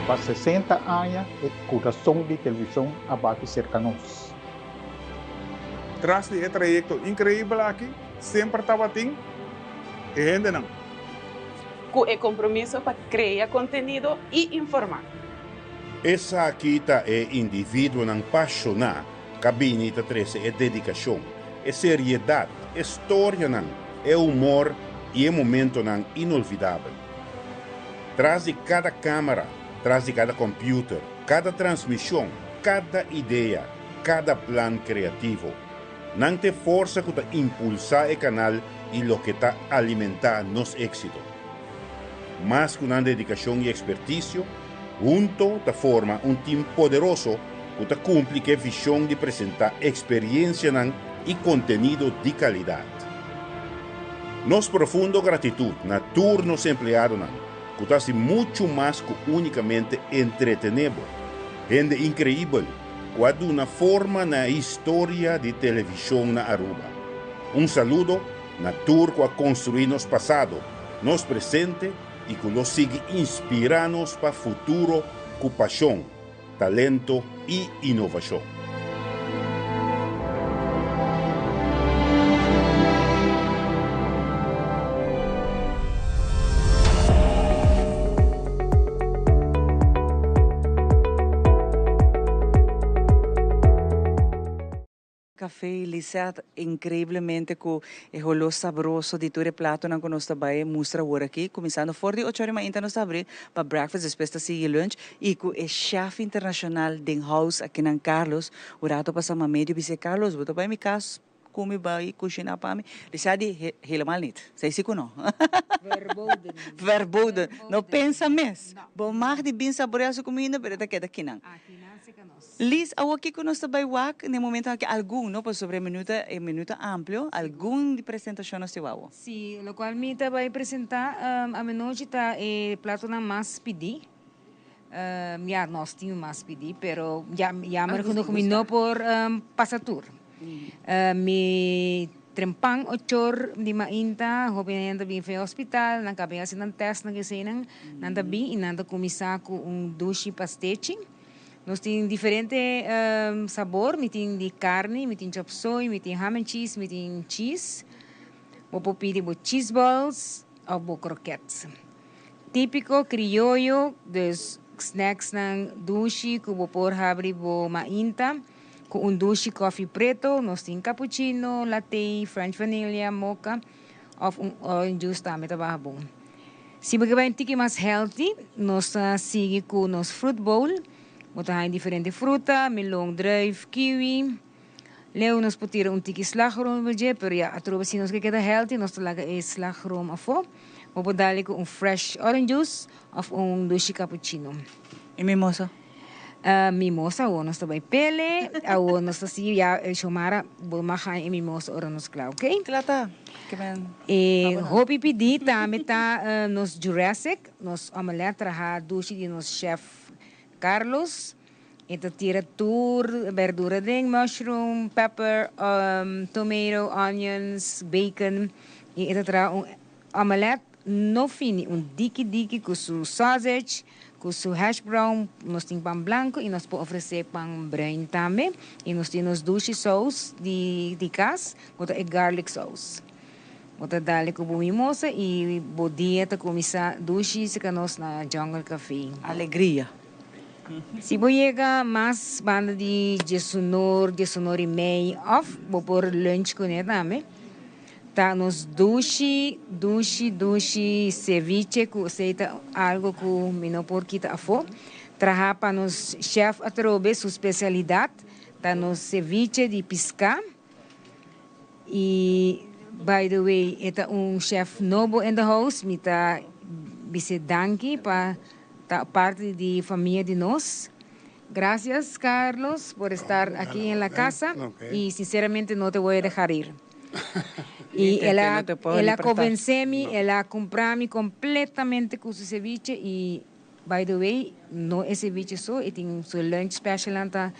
S14: Pa 60 aña e kurason di televishon a bati serka nos.
S15: Tras di e trayekto inkreibel aki semper tabatin e hendenan.
S16: Ku e kompromiso pa krea kontenido i informá.
S17: Esaki ta e individuonan pashoná ka bini ta trese e dedikashon, e seriedat, e storianan, e humor i e momentonan inolvidabel. Tras di kada kámara, tras di kada kòmpiuter, kada transmishon, kada idea, kada plan kreativo. Nan ta e forsa ku ta impulsá e kanal i loke ta alimentá nos éksito. Mas ku nan dedikashon i ekspertisio, hunto ta forma un tim poderoso ku ta kumpli ku e vishon di presentá eksperiensianan i kontenido di kalidat. Nos profundo gratitut na tur nos empleadonan ku ta hasi muchu mas ku únikamente entretené bo. Hende inkreibel ku a duna forma na e historia di televishon na Aruba. Un saludo na tur ku a konstruí nos pasado nos presente i ku lo sigui inspirá nos pa futuro ku pashon, talento i inovashon.
S2: Café Lisette, increiblemente cu e holo sabroso di tur e platonan cu nos ta bay mustra awor aki, cuminsando for di ocho ora mainta nos ta habri pa breakfast, despues ta sigui lunch, y cu e chef internacional den house akinan Carlos, un rato pasa ma medio bis'e Carlos bo ta bay mi cas cu mi bay cushina pa mi? Lisette di helemaal niet, esey si cu no.
S3: Verboden.
S2: Verboden, no pensa mes, bo mag di bin saborea su cuminda pero e ta keda akinan. Liz, awor kiko nos ta bai wak na e momento aki? Algun, no? Pasobra e menu ta, e menu ta amplio. Algun di presentashon nos tin wou.
S3: Sí, lokual mi ta bai presentá amenochi ta e platonan mas pidí. Ya, nos tin mas pidí, pero ya, jammer genoeg mi no por pasa tur. Mi trempan ochor di mainta, hopi hende ta bin for e hospital, nan kaba hasi nan tèstnan eseinan, nan ta bin i nan ta kuminsá ku un dushi pastechi. Nos tin diferente sabor, mi tin di carni, mi tin chop suey, mi tin ham and cheese, mi tin cheese. Bo por pidi bo cheese balls of bo croquettes. Tipico crioyo, dus snacksnan dushi cu bo por habri bo mainta cu un dushi coffee preto. Nos tin cappuccino, latte, french vanilla, mocha of un orange juice tambe ta baha bon. Si bo ke bai un tiki mas healthy, nos ta sigui ku nos fruit bowl. Bo ta haña diferente fruta, melon, druif, kiwi. Leu nos por tira un tiki slagroom riba dje, pero ya atrobe si nos ke keda healthy nos ta laga e slagroom afó. Bo por dal ku un fresh orange juice òf un dushi cappuccino.
S2: I mimosa?
S3: Mimosa awor nos ta bai pele, awor nos ta sigui ya Xiomara bo mag haña e mimosa ora nos kla ok.
S2: Kla ta, ke men
S3: E hopi pidi tambe ta nos Jurassic, nos omelet traha dushi di nos chef Carlos, e ta tira tur berdura den, mushroom, pepper, tomato, onions, bacon y e ta traha un omelet No fini un diki diki ku su sausage, ku su hash brown, nos tin pan blanco y nos por ofrece pan bruin tambe y nos tin nos dushi saus di di cas ku ta e garlic saus. Bo ta dale ku bo mimosa y bo dia ta cuminsa dushi cerca nos na Jungle Cafe.
S2: Alegria.
S3: Si bo yega mas banda di diesunor, diesunor y mei of bo por lunch cune tambe. Ta nos dushi, dushi, dushi ceviche cu esey ta algo cu mi no por kita afo. Traha pa nos chef atrobe su specialidad ta nos ceviche di pisca. Y by the way e ta un chef nobo in the house, mi ta bis'e danki pa ta parti di famia di nos. Gracias Carlos por estar aki en la casa y sinceramente no te voy a dejar ir. Y el a, el a convence mi, el a cumpra mi completamente cu su ceviche y by the way, no e ceviche so, e tin su lunch specialnan ta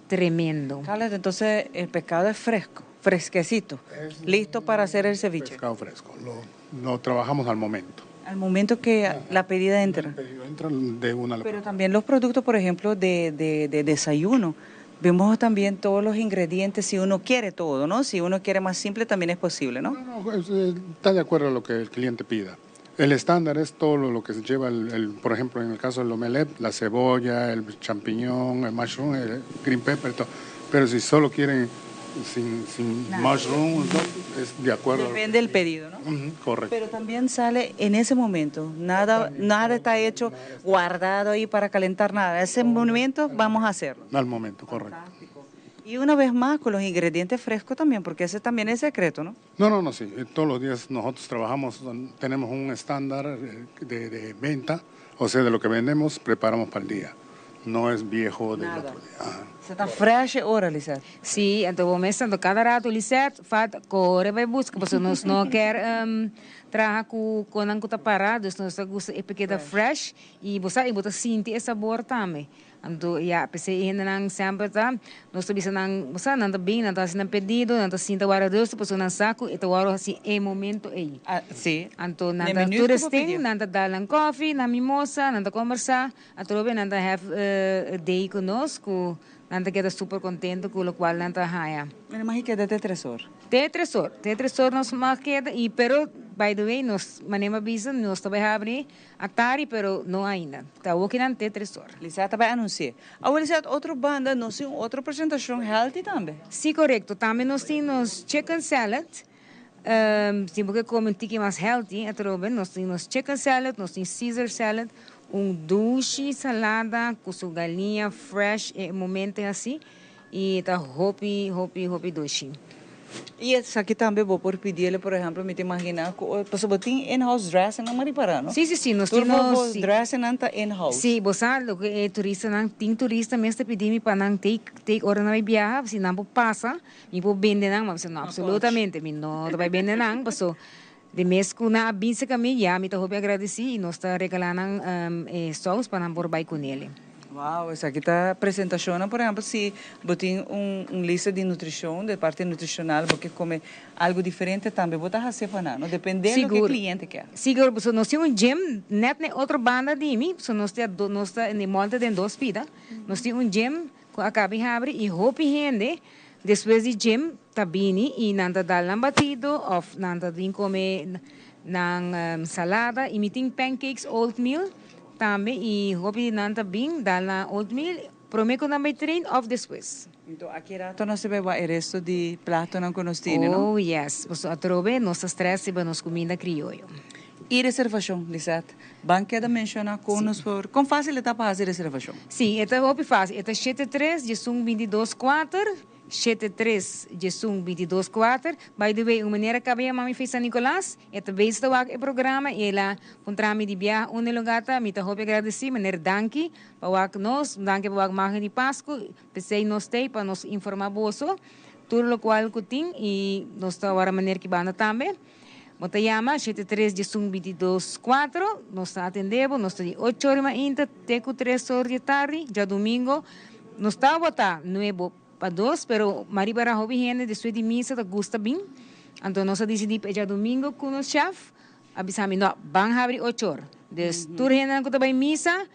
S3: tremendo.
S2: Carlos, entonces el pescado es fresco, fresquecito, listo para hacer el ceviche.
S15: Pescado fresco, lo, lo trabajamos al momento.
S2: Al momento que la pedida entra.
S15: El pedido entra de una.
S2: Pero también los productos, por ejemplo, de, de, de desayuno. Vemos también todos los ingredientes, si uno quiere todo, ¿no? Si uno quiere más simple también es posible, ¿no?
S15: No, no, eh, está de acuerdo a lo que el cliente pida. El estándar es todo lo, que se lleva, el, por ejemplo, en el caso del omelette, la cebolla, el champiñón, el mushroom, el green pepper, todo. Pero si solo quieren sin, sin mushroom, es de acuerdo.
S2: Depende del pedido, ¿no?
S15: correcto.
S2: Pero también sale en ese momento, nada, nada está hecho guardado ahí para calentar nada. En ese momento vamos a hacerlo.
S15: Al momento, correcto.
S2: Y una vez más con los ingredientes frescos también, porque ese también es secreto, ¿no?
S15: No, no, no, sí. Eh, todos los días nosotros trabajamos, tenemos un estándar eh, de, de venta, o sea, de lo que vendemos, preparamos para el día. No es viejo del otro día. Ah.
S2: Se ta fresh e ora, Lisette.
S3: Sí, anto bo mes tanto cada rato, Lisette, fat core bai busca, pasobra nos no kier traha cu conan cu ta para, dus nos ta gusta e pe keda fresh y bo sa y bo ta sinti e sabor tambe. Anto ya, p'esei e hendenan semper ta, nos ta bisa nan, bo sa, nan ta bin, nan ta hasi nan pedido, nan ta sinta wara rustig pasobra nan sa ku e ta wòrdu hasi e momento ei.
S2: Si.
S3: Anto nan
S2: Na e
S3: ta
S2: minuut
S3: tur
S2: ku bo
S3: esten,
S2: pidié.
S3: nan ta dal nan kòfi, nan mimosa, nan ta kombersá, atrobe nan ta have a day ku nos ku nan ta keda super kontento ku lokual nan ta haña.
S2: Nan mag keda te tres or.
S3: Te tres or, te tres or nos mag keda i pero by the way nos manera mi a bisa nos ta bai habri Atari pero no ainda. Ta awoki nan te tres or.
S2: Lisette ta bai anunsi'é. Awor Lisette otro banda nos tin un otro presentashon healthy tambe.
S3: Sí korekto, tambe nos tin nos chicken salad, si bo ke kome un tiki mas healthy atrobe nos tin nos chicken salad, nos tin Caesar salad, un dushi salada ku su galiña fresh e momenten asi Y ta hopi, hopi, hopi dushi.
S2: Y esaki tambe bo por pidiele, por ehemplo, mi ta imagina cu, pasobra bo tin in-house dressingnan, m'a ripara, no?
S3: Sí, sí, sí, nos
S2: Tur
S3: tin
S2: bo
S3: nos,
S2: bo
S3: sí.
S2: dressingnan ta in-house.
S3: Sí, bo sa loke e turistanan, tin turista mes ta pidi mi pa nan take, take ora nan bai biaha, si nan por pasa, mi por bende nan, m'a bisa no, absolutamente, mi no ta bai bende nan, paso di mes cu nan a bin cerca mi, ya mi ta hopi agradeci y nos ta regala nan e saus pa nan por bai cu nele.
S2: Wow, esaki ta presentacionnan, por ehempel si bo tin un un lista di nutricion, de parte nutricional bo ke come algo diferente tambe bo ta haci pa nan, no? Depende loke
S3: Sigur.
S2: cliente ke.
S3: Sigur, pasobra nos tin un gym net na e otro banda di mi, so nos ta nos ta e mall ta den dos pida, nos tin un gym cu a caba di habri y hopi hende despues di gym ta bini y nan ta dal nan batido of nan ta bin come nan salada y mi tin pancakes oatmeal tambe y hopi di nan ta bin dal nan oatmeal prome cu nan bay train of despues.
S2: Enton aki rato nos ta bay wak e resto di platonan cu nos tene, no?
S3: Oh yes, pasobra atrobe nos ta stress riba nos cuminda crioyo.
S2: Y reservacion, Lisette? Ban keda menciona con nos por, con facil e ta pa haci reservacion?
S3: Si, e ta hopi facil. E ta shete tres diesun bintidos kuater, shete tres diesun bintidos kuater. By the way, un manera caba yama mi fey San Nicolas, e ta bezig ta wak e programa y el a puntra mi di biaha unda e lugar ta. Mi ta hopi agradeci, meneer danki pa wak nos, danki pa wak Magia di Pascu. P'esey nos t'ey pa nos informa boso tur locual cu tin y nos ta wara meneer ki banda tambe. Bo ta yama shete tres diesun bintidos kuatro, nos ta atende bo, nos ta di ocho ora mainta te ku tres or di tardi, djadumingo nos tabata nuebo pa dos, pero maribara hopi hende despues di misa ta gusta bin, anto nos a disidí pa e djadumingo ku nos chef a bisa mi no, ban habri ocho or, dus tur hendenan ku ta bai misa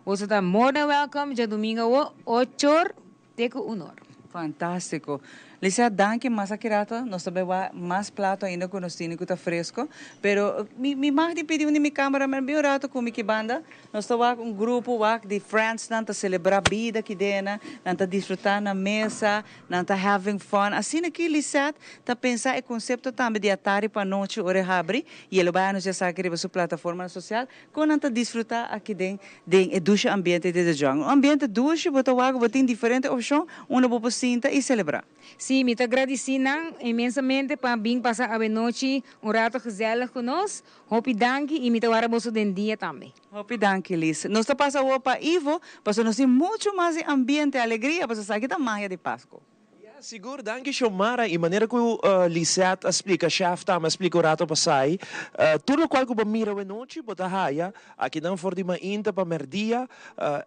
S3: boso ta more than welcome djadumingo awo ocho or Te cu honor.
S2: Fantastico. Lisa, danki mas aki rato nos ta bay wak mas plato ainda cu nos tini cu ta fresco. Pero mi mi mag di pidi un di mi cameraman bin un rato cu mi ki banda. Nos ta wak un grupo wak di friends nan ta celebra bida ki dena, nan ta disfruta na mesa, nan ta having fun. Asina ki Lisette ta pensa e concepto tambe di atari pa anochi ora e habri y e lo bay anuncia esaki riba su plataformanan social. Kon nan ta disfrutá aki den den e dushi ambiente di The Jungle? Un ambiente dushi, bo ta wak, bo tin diferente opshon unda bo por sinta i selebrá.
S3: Sí, mi ta gradisí nan inmensamente pa bin pasa awenochi un rato gezellig ku nos. Hopi danki i mi ta wara boso den dia tambe.
S2: Hopi danki, Liz. Nos ta pasa awor pa Ivo, pasobra nos tin muchu mas di ambiente, alegria, pasobra esaki ta magia di Pasku.
S1: Ya, sigur, danki Xiomara. Y manera cu Lisette a splica, Chef tambe a splica un rato pasai, tur locual cu bo mira awenochi bo ta haya akinan for di mainta pa merdia.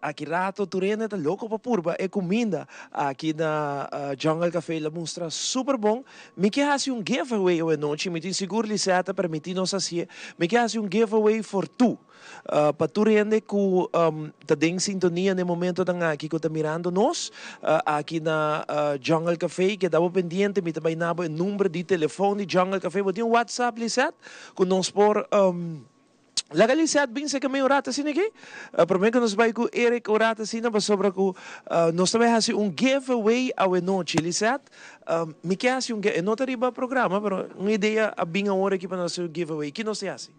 S1: Aki rato tur hende ta loco pa purba e cuminda aki na Jungle Cafe. La mustra super bon. Mi ke haci un giveaway awenochi, mi tin sigur Lisette a permiti nos haci'e. Mi ke haci un giveaway for tu. Pa tur hende ku ta den sintonia na e momentonan aki ku ta mirando nos aki na Jungle Cafe, keda bo pendiente, mi ta bai na bo e number di telefon di Jungle Cafe. Bo tin un WhatsApp, Lisette, ku nos por laga Lisette bin seka mi un rato asina aki? Prome ku nos bai ku Eric un rato asina pasobra ku nos ta bai hasi un giveaway awenochi. Lisette, mi ke hasi un, e no ta riba programa, pero un idea a bin awor aki pa nos hasi un giveaway. Ki nos ta hasi?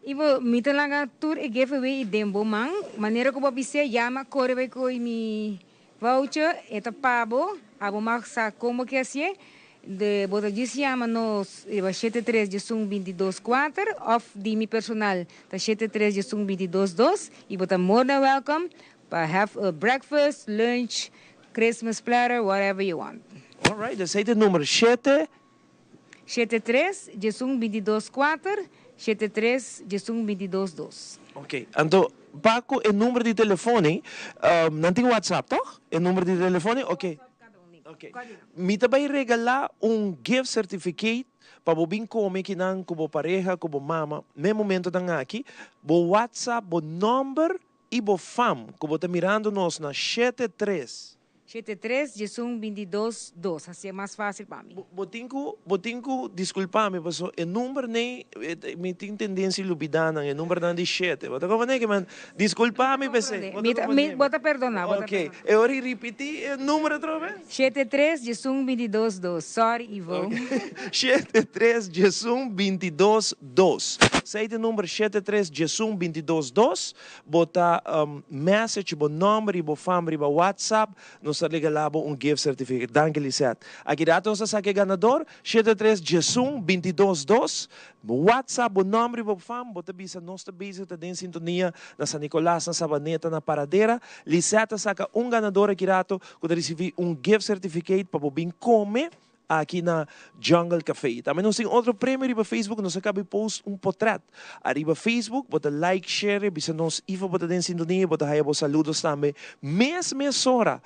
S3: Ivo, mi ta laga tur e giveaway i den bo man. Manera ku bo a bis'é, yama kore bai koe mi voucher, e ta pa bo, abo mag sa kon bo ke hasié. De bo ta djis yama nos riba shete tres diesun bintidos kuater òf di mi personal ta shete tres diesun bintidos dos i bo ta more than welcome pa have a breakfast, lunch, Christmas platter, whatever you want.
S1: Alright, esei ta e number shete
S3: Shete tres, diesun bintidos kuater, shete tres, diesun bintidos dos.
S1: Ok, anto Pa ku e number di telefon ei, nan tin WhatsApp toch? E number di telefon ei? Ok. Ok. Mi ta bai regalá un gift certificate pa bo bin kome kinan ku bo pareha, ku bo mama n'e momentonan aki. Bo WhatsApp bo number i bo fam ku bo ta mirando nos na 73.
S3: 73 11 22 dos hacié mas fácil pa mi.
S1: Bo tin cu bo tin cu disculpa mi paso e number nei mi tin tendencia lubida nan e numbernan di shete bo ta comprende ke man disculpa mi p'esey bo ta comprende mi
S3: bo ta perdona bo ta
S1: ok e ora y ripiti e number atrobe.
S3: 73 11 22 dos sorry Ivo.
S1: Ok 73 11 22 dos esey ta e number 73 11 22 dos. Bo ta message bo nomber y bo fam riba WhatsApp, nos ta regala bo un gift certificate. Danki Lisette. Aki rato nos ta saca e ganador, 73 11 22 2. WhatsApp bo nomber y bo fam, bo ta bisa nos ta bezig ta den sintonia na San Nicolas, na Sabaneta, na Paradera. Lisette ta saca un ganador aki rato cu ta ricibi un gift certificate pa bo bin come Aki na Jungle Café. Tambe nos tin otro premio riba Facebook, nos a caba di post un potret ariba Facebook, bo ta like, share, bisa nos ifo bo ta den sintonia y bo ta haya bo saludos tambe mes mesora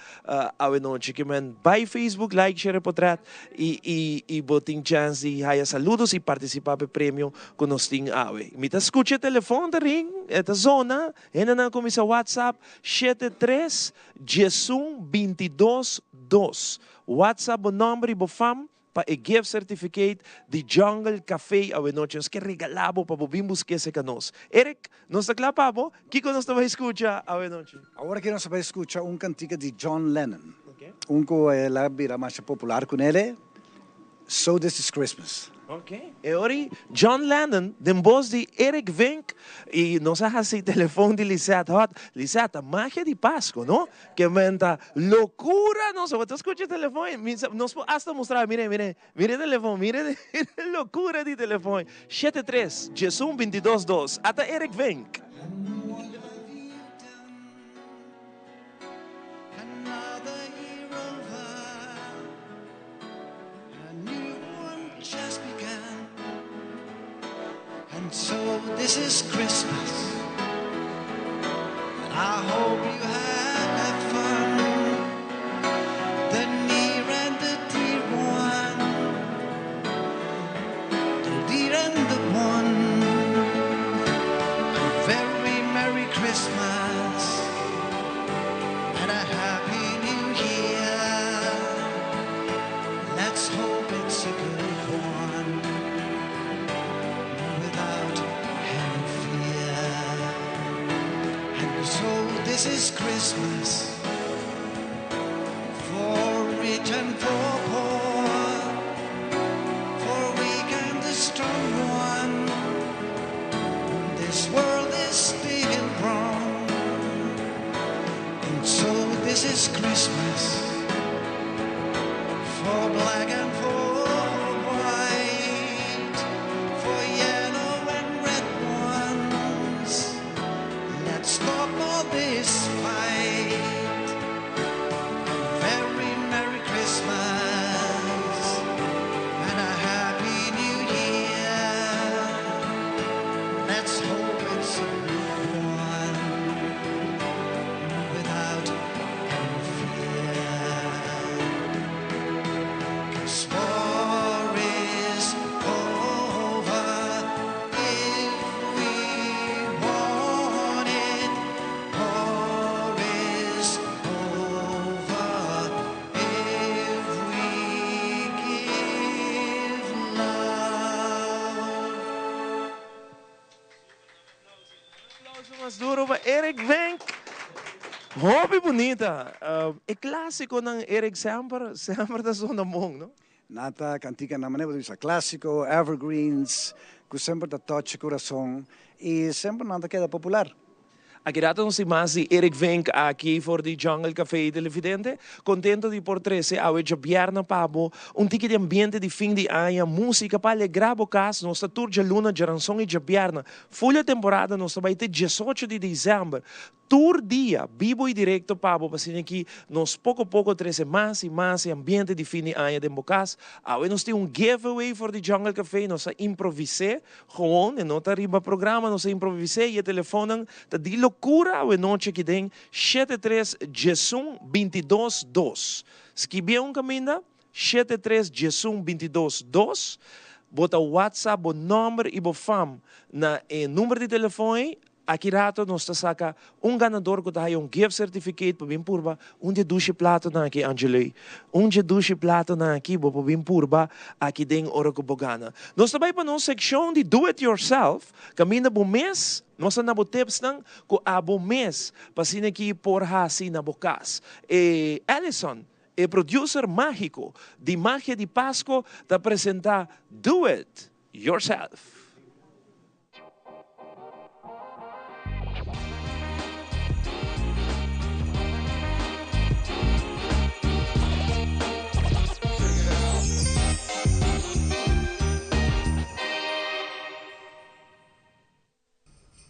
S1: awe nochi. Ke men bay Facebook, like, share e potret y y y bo tin chance di haya saludos y participa p'e premio cu nos tin awe. Mi ta scucha e telefon ta ring, e ta zona, hendenan a cuminsa WhatsApp 73 11 22 2. WhatsApp bo nomber y bo fam pa e gift certificate di Jungle Cafe awenochi. Nos ke regala bo pa bo bin buske cerca nos. Eric, nos ta kla pa bo. Kiko nos ta bai scucha awenochi?
S6: Awor aki nos ta bai scucha un cantica di John Lennon. Un cu el a bira masha popular cu nele, So This Is Christmas.
S1: Ok, e ora ei John Lennon den bos di Eric Vink y nos a haci telefon di Lisette Hot. Lisette, ta magia di Pasco, no? Ke men ta locura nos a scucha e telefon ei. Mi sa, nos por hasta mustra, mire, mire, mire e telefon, mire e locura di telefon ei. Shete tres, diesun, bintidos, dos. Ata Eric Vink.
S10: Just began. And so this is Christmas. And I hope you have fun. The near and the dear one. The dear and the one. A very Merry Christmas and a Happy New Year. Let's hope it's a good one without any fear. And so this is Christmas for rich and for poor, for weak and the strong one. This world is still wrong. And so this is Christmas for black and for white, for yellow and red ones. Let's stop all this fight. And very Merry Christmas and a Happy New Year. Let's hope it's a good one without any fear. 'Cause war is over if we want it. War is over if we give love.
S1: Aplauso mas duro pa Eric Venk. Hopi bunita. E clasiconan Eric semper, semper ta sona bon, no?
S6: Nan ta canticanan manera bo ta bisa clasico, evergreens, cu semper ta touch e curason y semper nan ta keda popular.
S1: Aki rato nos tin mas di Eric Vink aki for di Jungle Cafe Televidente. Contento di por trece awe djabièrnè pa bo un tiki di ambiente di fin di aña, musica pa alegra bo cas. Nos ta tur djaluna, djaranson y djabièrnè. Full e temporada nos ta bay te diesocho di december. Tur dia, bibo y directo pa bo, pa asina ki nos poco poco trece mas y mas e ambiente di fin di aña den bo cas. Awe nos tin un giveaway for di Jungle Café, nos a improvise gewoon, e no ta riba programa, nos a improvise y e telefonnan ta di locura awe nochi aki den shete tres diesun bintidos dos. Skibié un caminda, Shete tres diesun bintidos dos. Bo ta WhatsApp bo nomber y bo fam na e number di telefon ey. Aki rato nos ta saca un ganador cu ta haya un gift certificate pa bin purba un di e dushi platonan aki Angeley. Un di e dushi platonan aki bo por bin purba aki den ora cu bo gana. Nos ta bay pa nos seccion di do it yourself caminda bo mes nos ta na bo tipsnan cu abo mes pa asina aki por haci na bo cas. E Allison E producer magico di Magia di Pasco ta presenta Do It Yourself.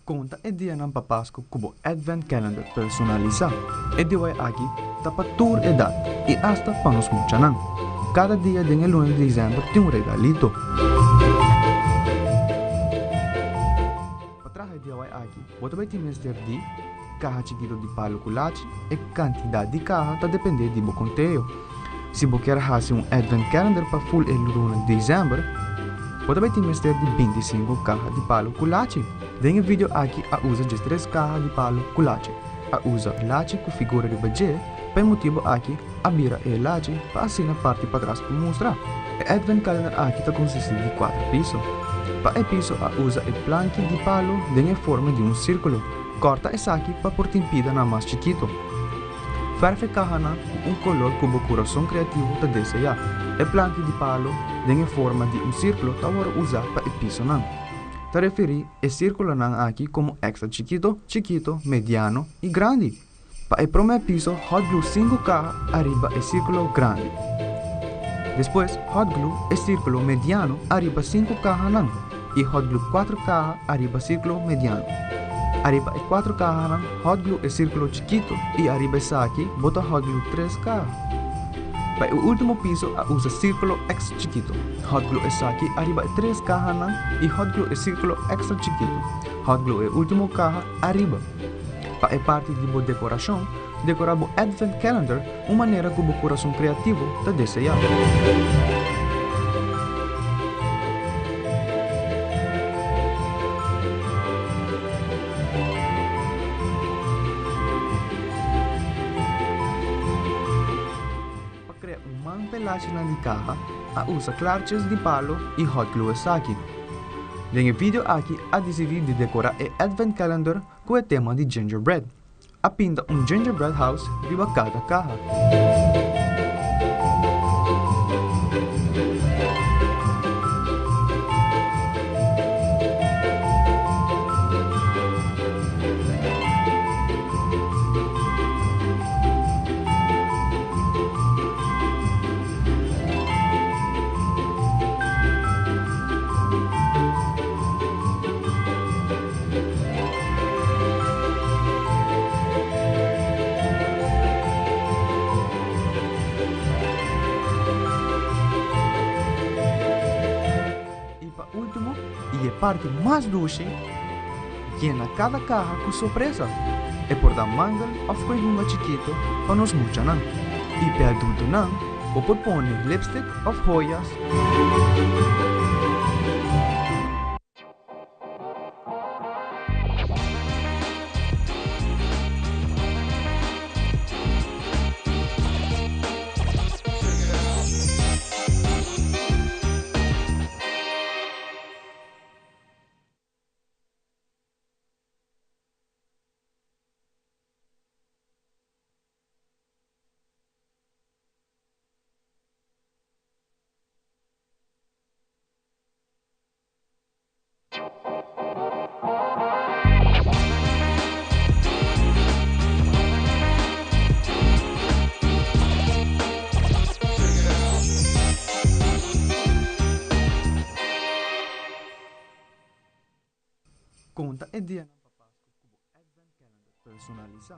S18: Konta e dianan pa Pasku ku bo Advent Calendar personalisá. E DIY aki ta pa tur edat i asta pa nos muchanan. Kada dia den e luna di desèmber tin un regalito. Pa traha e DIY aki, bo ta bai tin mester di, kaha chikito di palu ku lachi, e kantidat di kaha ta dependé di bo konteo. Si bo kier hasi un Advent Calendar pa ful e luna di december, bo ta bai tin mester di 25 kaha di palu ku lachi. Den e video aki a usa 13 kaha di palu ku lachi. A usa lachi ku figura riba dje, pa e motibu aki a bira e lachi pa asina parti patras por mustra. E Advent Calendar aki ta konsisti di kuater piso. Pa e piso a usa e planki di palu den e forma di un sirkulo. Kòrta esaki pa por tin pidanan mas chikitu. Verf e kahanan ku un kolor ku bo kurason kreativo ta deseá. E planki di palo den e forma di un sirkulo ta wòrdu usá pa e pisonan. Ta referí e sirkulonan aki komo èkstra chikito, chikito, mediano i grandi. Pa e promé piso hot glue sinku kaha ariba e sirkulo grandi. Despues hot glue e sirkulo mediano ariba sinku kahanan. I hot glue cuatro caha ariba circulo mediano. Ariba e cuatro cahanan hot glue e circulo chikito y ariba esaki bo ta hot glue tres caha. Pa e ultimo piso a usa circulo extra chikito. Hot glue esaki ariba e tres cahanan y hot glue e circulo extra chikito. Hot glue e ultimo caha ariba. Pa e parti di bo decoracion, decora bo advent calendar un manera cu bo curason creativo ta desea. Pa crea un man pelachinan di caha, a usa klaartjes di palo y hot glue esaki. Den e video aki a dicidi di decora e advent calendar cu e tema di gingerbread. A pinta un gingerbread house riba kada kaha. I pa último, i e parti mas dushi, yena kada kaha ku sorpresa. E por ta mangel òf koe hunga chikito pa nos muchanan. I p'e adultonan, bo por pone lipstick òf hoyas. Konta e dianan pa Pasku ku bo Advent Calendar. Personalisa.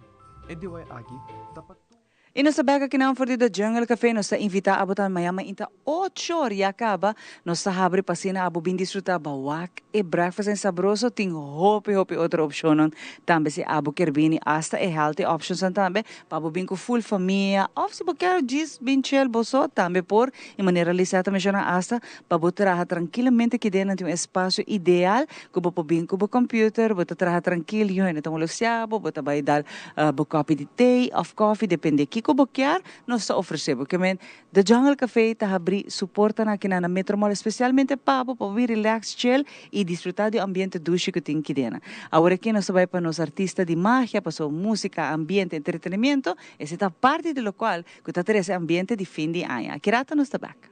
S18: E DIY aki ta pa tur.
S2: Y nos ta bek akinan for di The Jungle Cafe. Nos ta invita abo tambe mañan mainta ocho or ya caba. Nos ta habri pa asina abo bin disfruta bawak e breakfast en sabroso. Tin hopi hopi otro opcionnan tambe si abo kier bini hasta e healthy optionsnan tambe pa abo bin cu full famia of si bo kier djis bin chill bo so tambe por. Y manera Lisette a menciona hasta pa bo traha trankilamente aki den nan tin un espacio ideal cu bo por bin cu bo computer, bo ta traha trankil, yu hende ta molestia bo, bo ta bay dal bo kopi di te of koffie, depende kiko bo kier, nos ta ofrece bo. Kemen, The Jungle Cafe ta habri su portanan aki na Metro Mall especialmente pa bo, pa bo bin relax, chill y disfruta di e ambiente dushi cu tin aki den. Awor aki nos ta bay pa nos artista di magia, paso musica, ambiente, entretenimiento, esey ta parti di locual cu ta trece ambiente di fin di aña. Aki rato nos ta bek.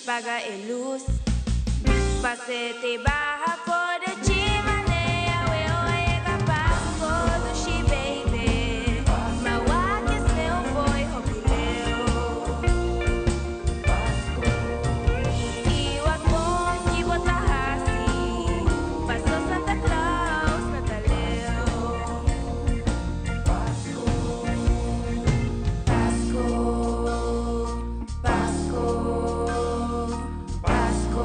S19: Paga e luz. Pasete baja for de chimenea, we oega Pasco dushi baby. Mawa que sneeuw foi hopi leu. Iwa kon ki bota hasi, paso Santa Claus no ta leu. Pasco, Pasco, Pasco, Pasco.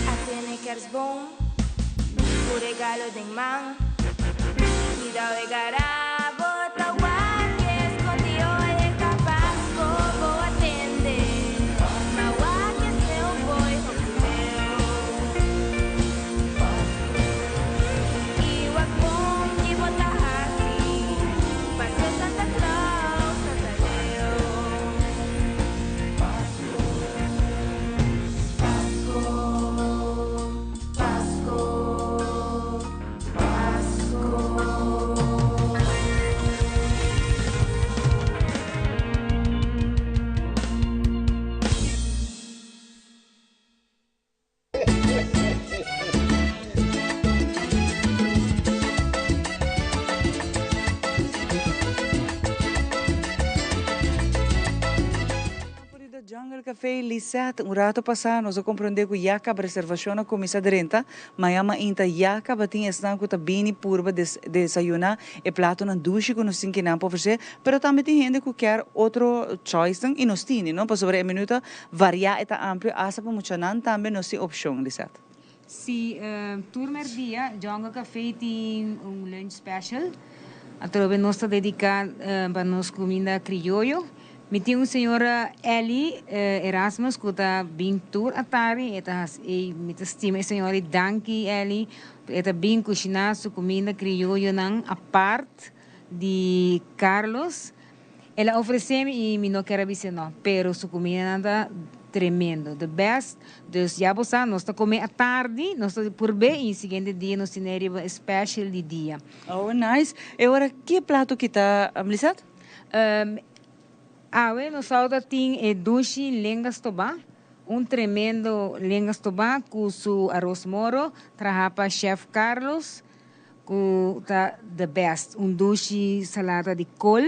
S19: Atene kerstboom, un regalo den man. Cuidado e garabo, tawa que escondió e capasco bo atende. Mawa que sneeuw foi hopi leu. Iwa kon ki bota hasi, paso Santa Claus no ta leu. Pasco, Pasco, Pasco, Pasco.
S2: Café Lisette, un rato pasa nos a comprende cu ya caba reservacion a cuminsa drenta, mañan mainta ya caba tin esnan cu ta bini purba desayuna e platonan dushi cu nos tin kinan pa ofrece, pero tambe tin hende cu kier otro choicenan y nos tini, no? Pasobra e menu ta varia e ta amplio, hasta pa muchanan tambe nos tin opcion, Lisette.
S3: Si, tur merdia Jungle Café tin un lunch special. Atrobe nos ta dedica pa nos cuminda crioyo. Mi tin un señora Ellie Erasmus cu ta bin tur atardi. E ta haci, ey mi ta stima e señora y danki Ellie. E ta bin cushina su cuminda crioyonan apart di Carlos. El a ofrece mi y mi no kier a bisa no, pero su cumindanan ta tremendo, the best. Dus ya bo sa, nos ta come atardi, nos ta purbe y siguiente dia nos tene riba e special di dia.
S2: Oh nice. E ora ki plato ki ta, Lisette?
S3: Awe nos ta tin e dushi lenga stobá, un tremendo lenga stobá cu su aros moro, traha pa Chef Carlos. Cu ta the best. Un dushi salada di col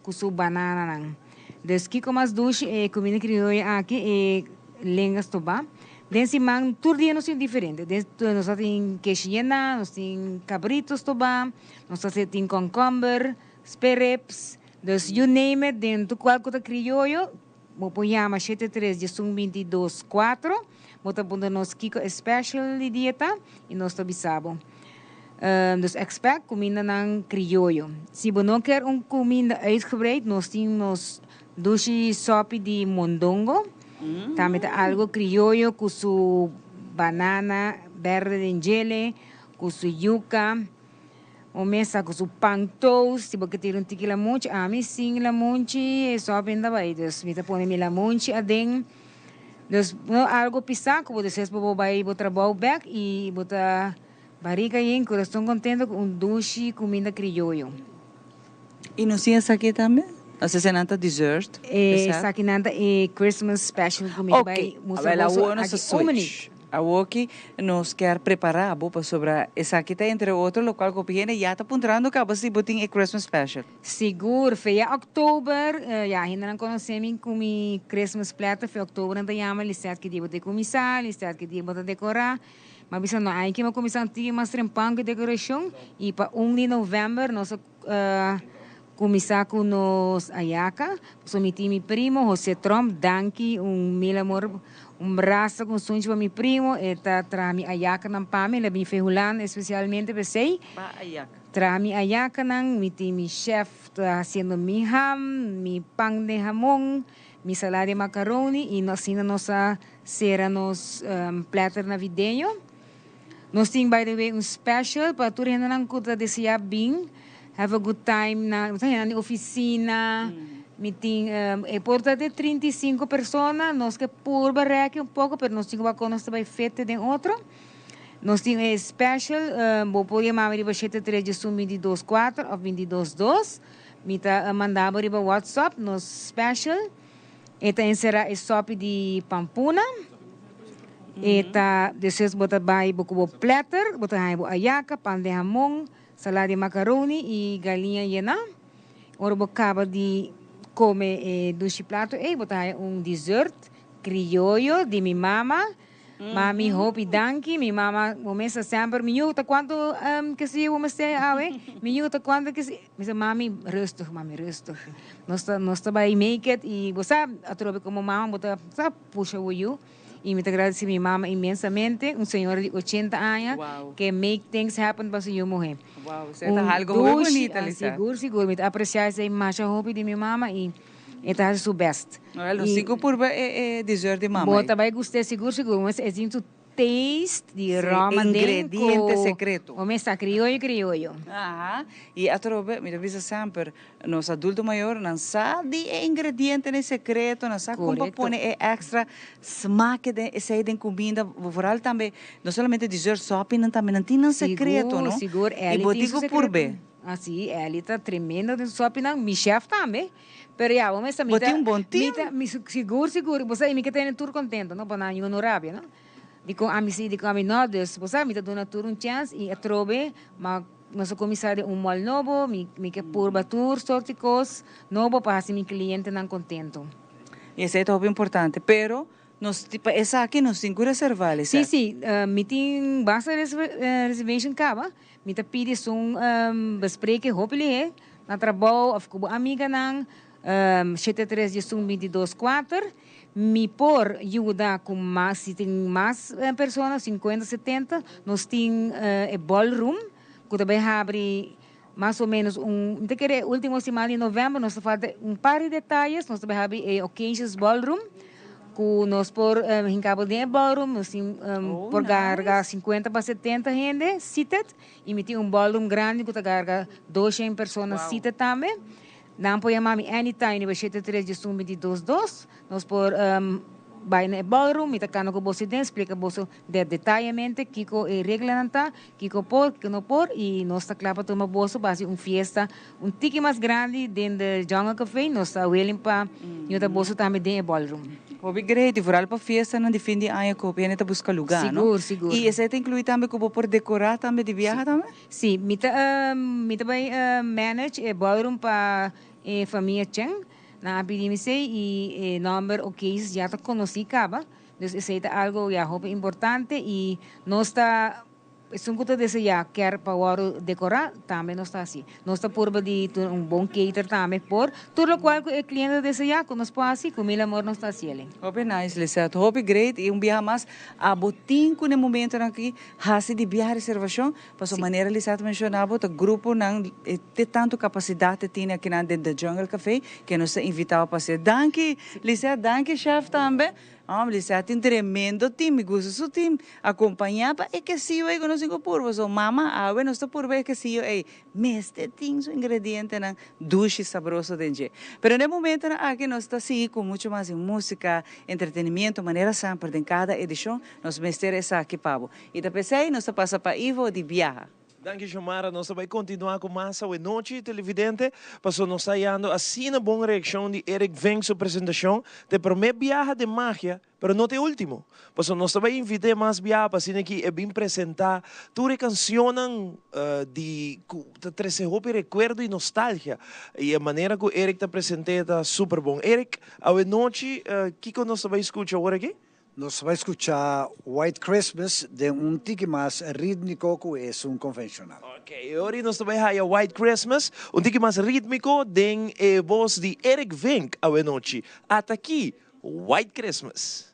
S3: cu su banananan. Dus kico mas dushi e cuminda crioyo aki e lenga stoba. Den siman tur dia nos tin diferente. Den nos ta tin keshi yena, nos tin cabrito stoba, nos ta tin concomber, sperrips. Dus you name it den tur cual cu ta crioyo bo por yama shete tres diesun bintidos cuatro. Bo ta puntra nos kico e special di dia ta y nos ta bisa bo. Dus expect cumindanan crioyo. Si bo no kier un cuminda uitgebreid, nos tin nos dushi sopi di mondongo. Tambe ta algo crioyo cu su banana berde den djele, cu su yuca, un mesa cu su pan toast. Si bo ke tira un tiki lamunchi, ami sin lamunchi e sopi no ta bay. Dus mi ta pone mi lamunchi aden. Dus no algo pisa cu bo despues bo bay bo trabou bek y bo ta Barriga yen, corazon contento cu un dushi cuminda crioyo.
S2: Y nos tin esaki tambe? Nos esei ta dessert?
S3: Esaki nan ta e Christmas special cu mi ta bay mustra boso aki un minuut.
S2: Awoki nos kier prepara bo pasobra esaki ta entre otro locual cu hopi hende ya ta puntrando caba si bo tin e Christmas special.
S3: Sigur, feya october, ya hendenan conoce mi cu mi Christmas platter, feya october nan ta yama Lisette ki dia bo ta cuminsa, Lisette ki dia bo ta decora. M'a bisa no ai kima kuminsá un tiki mas trempan ku e dekorashon i pa un di novèmber nos a kuminsá ku nos ayaka. Pasobra mi tin mi primo José Tromp, danki un mil amor, un brasa ku un sunchi pa mi primo, e ta traha mi ayakanan pa mi, el a bin fe Hulanda espesialmente p'esei.
S2: Pa ayaka.
S3: Traha mi ayakanan, mi tin mi chef ta hasiendo mi ham, mi pan den hamon, mi salada di macaroni i asina nos a Sera nos platter navideño. Nos tin by the way un special pa tur hendenan cu ta desea bin have a good time na nos ta hendenan di oficina mi tin e por ta de 35 persona nos ke purba reki un poco pero nos tin cu wak con nos ta bay fete den otro. Nos tin e special bo por yama mi riba shete tres diesun bintidos kuater of bintidos dos mi ta manda bo riba whatsapp nos special. E ta enserá e sòpi di pampuna. E ta despues bo ta bai bo ku bo platter, bo ta haña bo ayaka, pan de hamon, salada di makaroni i galiña yená. Ora bo kaba di kome e dushi plato ei, bo ta haña un dessert krioyo di mi mama. Mami hopi danki, mi mama bo mester semper, mi yu ta cuanto quesillo bo mester awe? Mi yu ta cuanto quesillo, mi sa mami rustig mami rustig, nos ta nos ta bay make it y bo sa atrobe como mama bo ta sa pusha bo yu y mi ta gradeci mi mama inmensamente, un señora di ochenta aña ke make things happen pa su yu muhe.
S2: Wow, esey ta algo muy bonita Lisa.
S3: Sigur sigur, mi ta aprecia esey masha hopi di mi mama y. E ta hasi su best.
S2: Well, nos tin cu purba e dessert di mama
S3: Bo ta bay gust'é sigur sigur. Bo mester e tin su taste di rom aden cu.
S2: Ingrediente secreto.
S3: Bo mester sa crioyo crioyo.
S2: Aha. Y atrobe, mi ta bisa semper, nos adulto mayornan sa di e ingredientenan secreto, nan sa con pa pone e extra smaak den esey den cuminda. Vooral tambe, no solamente dessert, sopinan tambe, nan tin nan secreto, no?
S3: Sigur, sigur.
S2: Y bo tin cu purbe.
S3: Ah si, Elly ta tremendo den su sopinan, mi chef tambe. Pero ya, bo mester
S2: Bo tin un bon team.
S3: Mi ta, mi sigur, sigur. Bo sa, mi ke tene tur contento, no? Pa nan yu no rabia, no? Dikon ami si, dikon ami no. Dus, bo sa, mi ta duna tur un chance y atrobe, ma nos a cuminsa den un mall nobo, mi, mi ke purba tur soort di cos nobo pa haci mi clientenan contento.
S2: Y esey ta hopi importante. Pero nos pa esaki nos tin cu reserva,
S3: Lisette. Si, si. Mi tin basta reservation caba. Mi ta pidi esun bespreken hopi lihe na trabou of cu bo amiganan, shete tres diesun bintidos kuater. Mi por yuda cu mas, si tin mas persona, sinkuenta, setenta, nos tin e ballroom cu ta bay habri mas o menos un, mi ta kere e ultimo siman di november, nos ta falta un par di detayes, nos ta bay habri e Occasions Ballroom cu nos por hinca bo den e ballroom, nos tin por garga sinkuenta pa setenta hende seated y mi tin un ballroom grandi cu ta garga doshen persona seated tambe. Nan por yama mi anytime riba shete tres diesun bintidos dos. Nos por bai na e ballroom, mi ta kanda ku boso den, splika boso detayamente kiko e reglanan ta, kiko por, kiko no por i nos ta kla pa tuma boso pa hasi un fiesta un tiki mas grandi den The Jungle Cafe. Nos ta willing pa yuda boso tambe den e ballroom.
S2: Hopi great, i vooral pa fiestanan di fin di aña ku hopi hende ta buska lugá, no?
S3: Sigur, sigur.
S2: I esei ta inkluí tambe ku bo por dekorá tambe di biaha tambe?
S3: Sí, mi ta mi ta bai manage e ballroom pa e famia Chen. Nan a pidi mi esei i e nomber Okeis ya ta konosí kaba. Dus esei ta algo ya hopi importante i nos ta esun ku ta deseá kier pa wòrdu dekorá tambe nos ta hasi. Nos ta purba di tuna un bon cater tambe por tur lokual ku e kliente ta deseá ku nos por hasi ku mil amor nos ta hasiel.
S2: Hopi nice Lisette, hopi great i un biaha mas abo tin ku n'e momentonan aki Hasi di biaha reservacion, pasobra manera Lisa ta menciona bo ta gruponan te tanto capacidad te tene akinan den The Jungle Cafe ke nos ta invita bo pa haci. Danki Lisa, danki chef tambe. Oh Lisa tin tremendo team, mi gusta su team. Acompaña pa e quesillo ey cu nos tin cu purba. So mama awe nos ta purba e quesillo ey. Mester tin su ingredientenan dushi sabroso den dje. Pero n'e momentonan aki nos ta sigui cu mucho mas di musica, entretenimiento manera semper den cada edicion. Nos mester esaki pa bo. I ta p'esei nos ta pasa pa Ivo di biaha.
S1: Danki Xiomara, nos ta bai kontinuá ku mas awe nochi televidente, paso nos ta hayando asina bon reakshon di Eric Vink su presentashon, ta e promé biaha den magia, pero no ta e último, paso nos ta bai invit'é mas biaha pa asina ki e bin presentá tur e kanshonnan di ku ta trese hopi rekuerdo i nostalgia, i e manera ku Eric ta present'é ta super bon. Eric, awe nochi kiko nos ta bai skucha awor aki?
S6: Nos ta bai skucha White Christmas den un tiki mas rítmiko ku esun konvenshonal.
S1: Ok, e ora nos ta bai haya White Christmas, un tiki mas rítmiko den e bos di Eric Vink awenochi. Ata aki, White Christmas.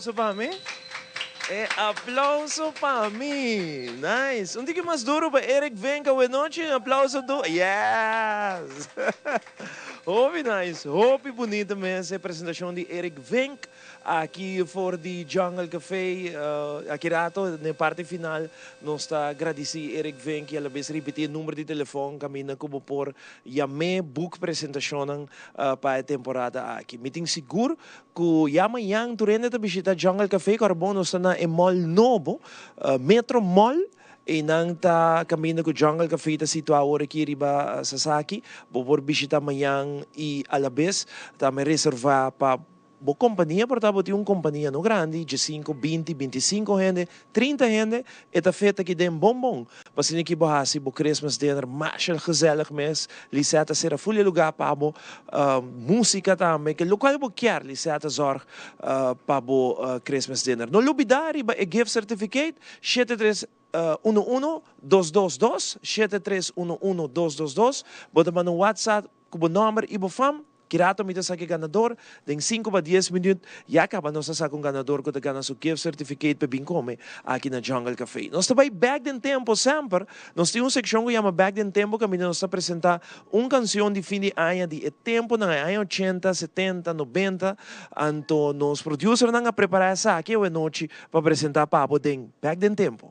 S1: Aplauso pa mi. E aplauso pa mi. Nice. Un tiki mas duro pa Eric Vink awe nochi. Un aplauso duro. Yes! Hopi nice. Hopi bunita mes e presentacion di Eric Vink aki for di Jungle Cafe. Aki rato den e parti final nos ta gradici Eric Vink y alabes ripiti e number di telefon caminda cu bo por yam'e boek presentacionnan pa e temporada aki. Mi tin sigur Ku ya mañan tur hende ta bishita Jungle Cafe ku Arbon nos ta na e mall nobo, Metro Mall, i nan ta kaminda ku Jungle Cafe ta situá awor aki riba Sasaki. Bo por bishita mañan i alabes tambe reservá pa bo kompania, por ta bo tin un kompania no grandi, diesinku, binti, bintisinko hende, 30 hende, e ta feta aki den bon bon. Pa asina ki bo hasi bo Christmas dinner masha gezellig mes. Lisette a sera ful e lugar pa bo. Musica tambe, ke locual bo kier Lisette a zorg pa bo Christmas dinner. No lubida riba e gift certificate, 731 1222, 731 1222. Bo ta manda un WhatsApp ku bo nomber i bo fam. Ki rato mi ta saka e ganador? Den sinku pa dies minuut ya kaba nos a saka un ganador ku ta gana su gift certificate pa bin kome aki na Jungle Cafe. Nos ta bai bek den tempo semper. Nos tin un sekshon ku yama Bek den Tempo kaminda nos ta presenta un kansion di fin di aña di e temponan, e aña ochenta, setenta, nobenta. Anto nos producernan a prepara esaki awenochi pa presenta pa bo den Bek den Tempo.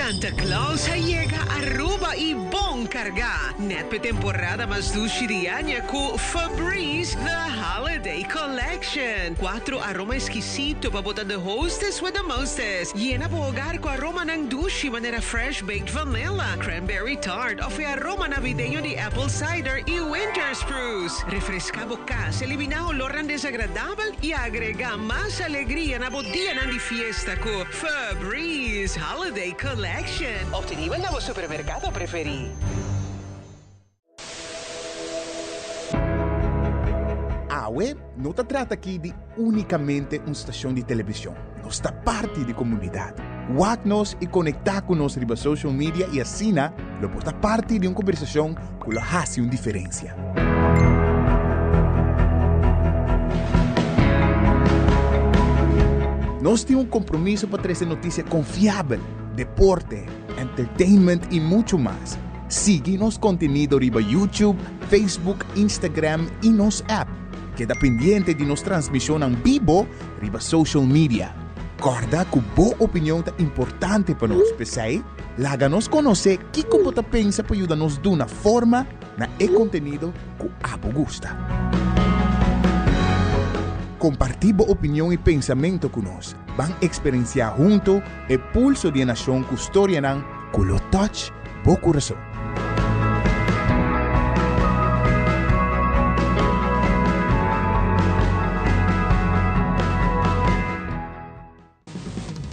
S20: Santa Claus a yega Aruba y bon carga! Net p'e temporada mas dushi di aña cu Febreze The Holiday Collection. Cuatro aroma exquisito pa bo ta the hostess with the mostest. Yena bo hogar cu aromanan dushi manera fresh baked vanilla, cranberry tart of e aroma navideño di apple cider y winter spruce. Refresca bo cas, elimina olornan desagradabel y agrega mas alegria na bo dianan di fiesta cu Febreze Holiday Collection.
S21: Obtenibel na bo supermercado preferi.
S22: Awe no ta trata aki di únikamente un stashon di televishon. Nos ta parti di komunidat. Wak nos i konektá ku nos riba social media i asina lo por ta parti di un kombersashon ku lo hasi un diferensia. Nos tin un kompromiso pa trese notisia konfiabel, deporte, entertainment i muchu mas. Sigui nos kontenido riba YouTube, Facebook, Instagram i nos app. Keda pendiente di nos transmishonnan bibo riba social media. Kòrda ku bo opinion ta importante pa nos, p'esei laga nos konosé kiko bo ta pensa pa yuda nos duna forma na e kontenido ku abo gusta. Kompartí bo opinion i pensamentu ku nos. Ban eksperensiá huntu e pulso di e nashon ku storianan ku lo touch bo kurason.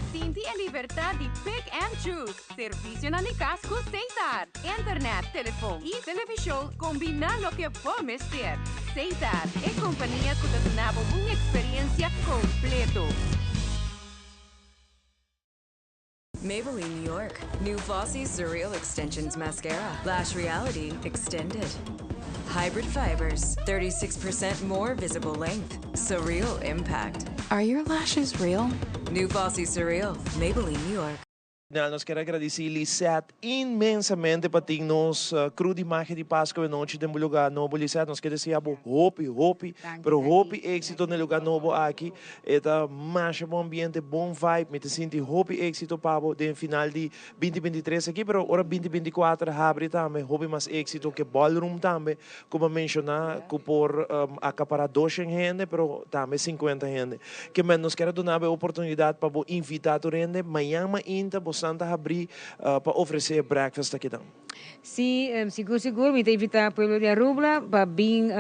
S8: Sinti e libertad di pick and choose. Servicionan di cas cu Setar. Internet, telefon y television combina loke bo mester. Setar, e compania cu ta duna bo un experiencia completo.
S9: Maybelline New York, new Flossy Surreal Extensions Mascara, Lash Reality Extended. Hybrid fibers, 36% more visible length, surreal impact.
S23: Are your lashes real?
S9: New Flossy Surreal, Maybelline New York.
S1: Final nos kier a gradici Lisette inmensamente pa tin nos crew di Magia di Pasco e nochi den bo lugar nobo. Lisette, nos kier desea bo hopi, hopi, pero hopi exito na e lugar nobo aki. E ta masha bon ambiente, bon vibe. Mi ta sinti hopi exito pa bo den final di binti binti tres aki, pero ora binti binti kuater habri tambe hopi mas exito ke ballroom tambe ku bo a menshoná ku por akapará doshen hende, pero tambe sinkuenta hende. Ke men nos kier a duna bo e oportunidat pa bo invitá tur hende. Mañan mainta bosan ta habrí pa ofresé e breakfast akinan.
S3: Sí, sigur sigur mi ta invitá pueblo di Aruba pa bin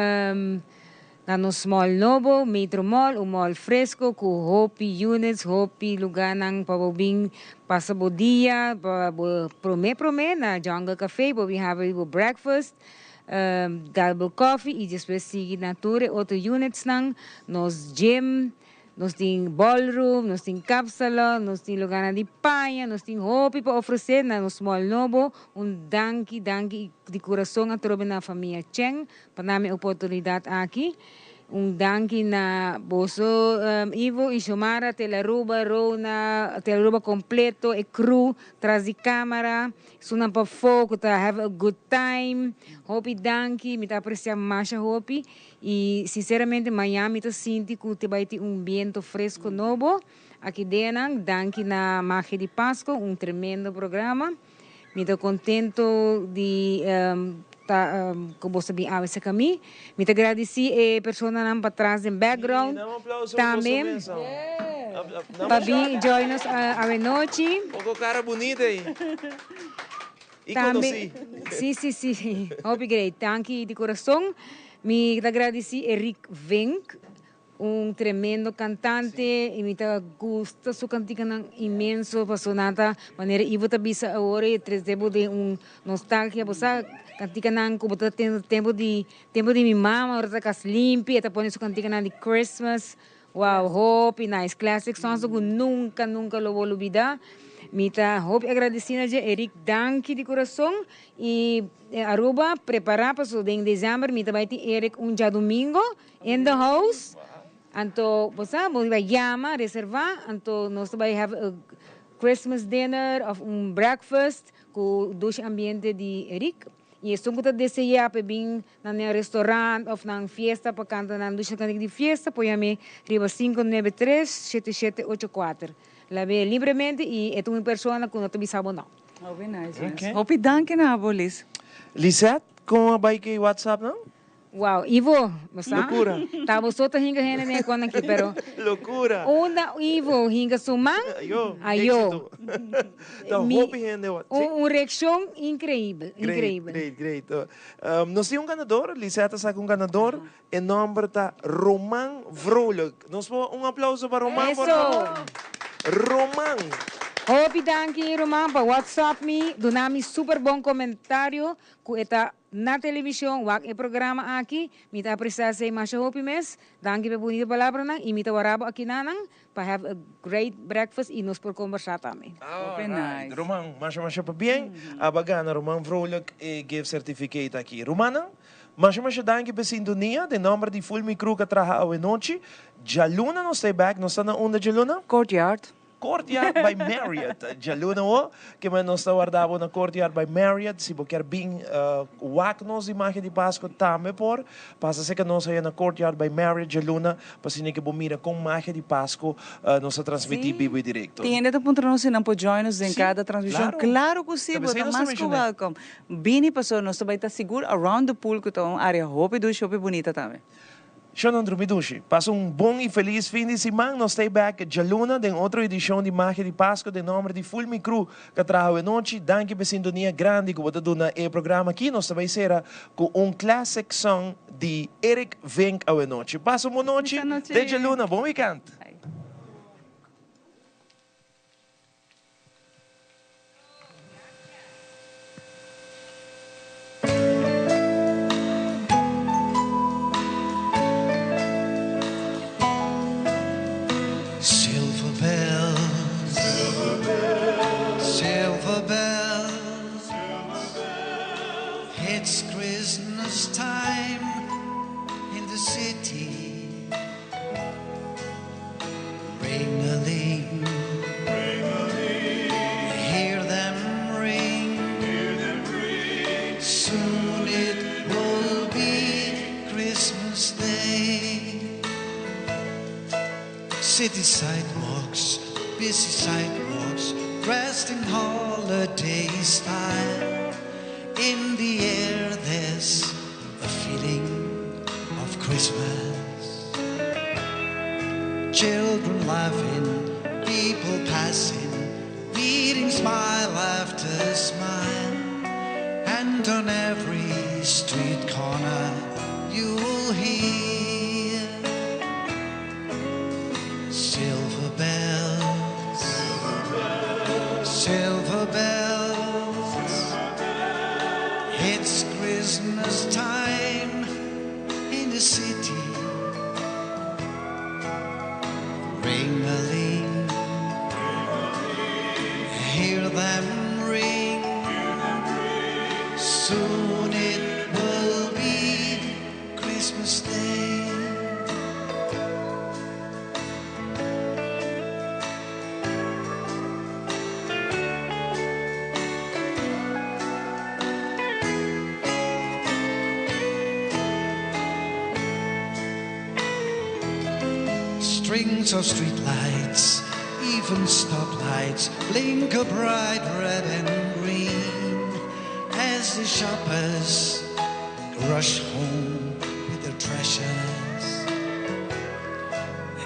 S3: na nos mall nobo, Metro Mall, un mall fresco ku hopi units, hopi lugánan pa bo bin pasa bo dia, pa bo promé promé na Jungle Cafe bo bin habi bo breakfast. Dal bo koffie y despues sigui na tur e otro unitsnan, nos gym, nos tin ballroom, nos tin kapsalon, nos tin lugarnan di paña, nos tin hopi pa ofrece na nos mall nobo. Un danki, danki di curason atrobe na famia Cheng pa nan e oportunidad aki. Un danki na boso Ivo y Xiomara, Telaruba, Rona, Telaruba completo, e crew tras di camara. Esunnan pafó ku ta have a good time. Hopi danki, mi ta apresia masha hopi. I sinceramente mañan mi ta sinti ku te bai tin un biento fresco nobo aki denan. Danki na Magia di Pasco, un tremendo programa. Mi ta contento di ta ku boso bin awe cerca mi. Mi ta gradisi e personanan patras den background tambe pa bin join nos awe nochi.
S1: Poco cara bunita ey. Y conoci.
S3: Si si si hopi great. Danki di corazon. Mi ta gradisi Eric Vink. Un tremendo cantante y mi ta gusta su canticanan inmenso paso nan ta manera Ivo ta bisa awor e trece bo den un nostalgia bo sa canticanan cu bo ta tende tempo di tempo di mi mama ora ta cas limpi e ta pone su canticanan di Christmas wow hopi nice classic songs cu nunca nunca lo bo lubida mi ta hopi agradeci na dje Eric danki di curason y Aruba prepara paso den december mi ta bay tin Eric un djadomingo In the house, anto bo sa bo riba yama, reserva, anto nos ta bai have a Christmas dinner of un breakfast ku dushi ambiente di Eric. I esun ku ta desea pa e bin na nan restaurant of nan fiesta pa kanta nan dushi kantika di fiesta por yam'e riba 593 7784. Labe libremente i e ta un persona ku no ta bisa bo no.
S2: Hopi nice mes. Hopi danki na abo Liz.
S1: Lisette, kon a bai ke WhatsApp nan?
S3: Wow, Ivo, bo sa?
S1: Locura.
S3: Ta bo so ta hinga hende den e kon aki, pero.
S1: Locura.
S3: Unda Ivo hinga su man,
S1: Ayo,
S3: ayo.
S1: éxito. Ta hopi hende wa.
S3: Un, un reaccion increibel, increibel.
S1: Great, great, great. Nos tin un ganador, Lisette a saca un ganador. E nomber ta Roman Vrolijk. Nos por un aplauso pa Roman, por
S3: Eso.
S1: favor? Roman.
S3: Hopi danki Roman pa WhatsApp mi, duna mi super bon comentario cu e ta na television wak e programa aki. Mi ta aprecia esey masha hopi mes. Danki pa e bunita palabranan y mi ta wara bo aki nanan pa have a great breakfast y nos por combersa tambe.
S1: Alright, Roman, masha masha pabien. Aba gana Roman Vrolijk e gift certificate aki. Rumannan, Masha masha danki p'e sintonia. Den nomber di full mi crew k'a traha awenochi. Djaluna nos ta e back. Nos ta na unda djaluna?
S2: Courtyard.
S1: Courtyard by Marriott. Djaluna wo ke men nos ta warda bo na Courtyard by Marriott. Si bo kier bin wak nos di Magia di Pasco tambe por pasa serka nos aya na Courtyard by Marriott djaluna pa asina ke bo mira kon Magia di Pasco nos ta transmiti bibo y directo.
S2: Tin hende ta puntra nos si nan por join nos den kada transmision.
S1: Claro.
S2: Claro ku si,
S1: Ta
S2: bo
S1: pesey
S2: ta
S1: nos ta
S2: mas ku
S1: mencion'é.
S2: welcome. Bini pasobra nos ta bai ta sigur around the pool ku ta un area hopi dushi hopi bunita tambe.
S1: Shonan drumi dushi. Pasa un bon y feliz fin di siman. Nos ta back djaluna den otro edicion di Magia di Pasco den nomber di full mi crew ka traha awenochi. Danki pa e sintonia grandi ku bo ta duna e programa aki. Nos ta bai sera ku un classic song di Eric Vink awenochi. Pasa un bon nochi. Te djaluna. Bon weekend.
S10: Silver bells, silver bells, it's Christmas time in the city. Ring-a-ling, hear them ring. Soon it will be Christmas Day. City sidewalks, busy sidewalks, dressed in holiday style. In the air there's a feeling of Christmas. Children laughing, people passing, meeting smile after smile. And on every street corner you'll hear silver bells, silver bells. It's Christmas time in the city. Ring-a-ling, hear them ring. Soon it will be Christmas Day. Strings of streetlights, even stoplights, blink a bright red and green as the shoppers rush home with their treasures.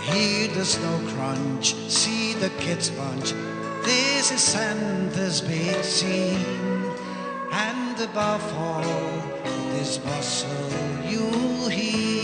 S10: Hear the snow crunch, see the kids bunch. This is Santa's big scene. And above all this bustle you'll hear.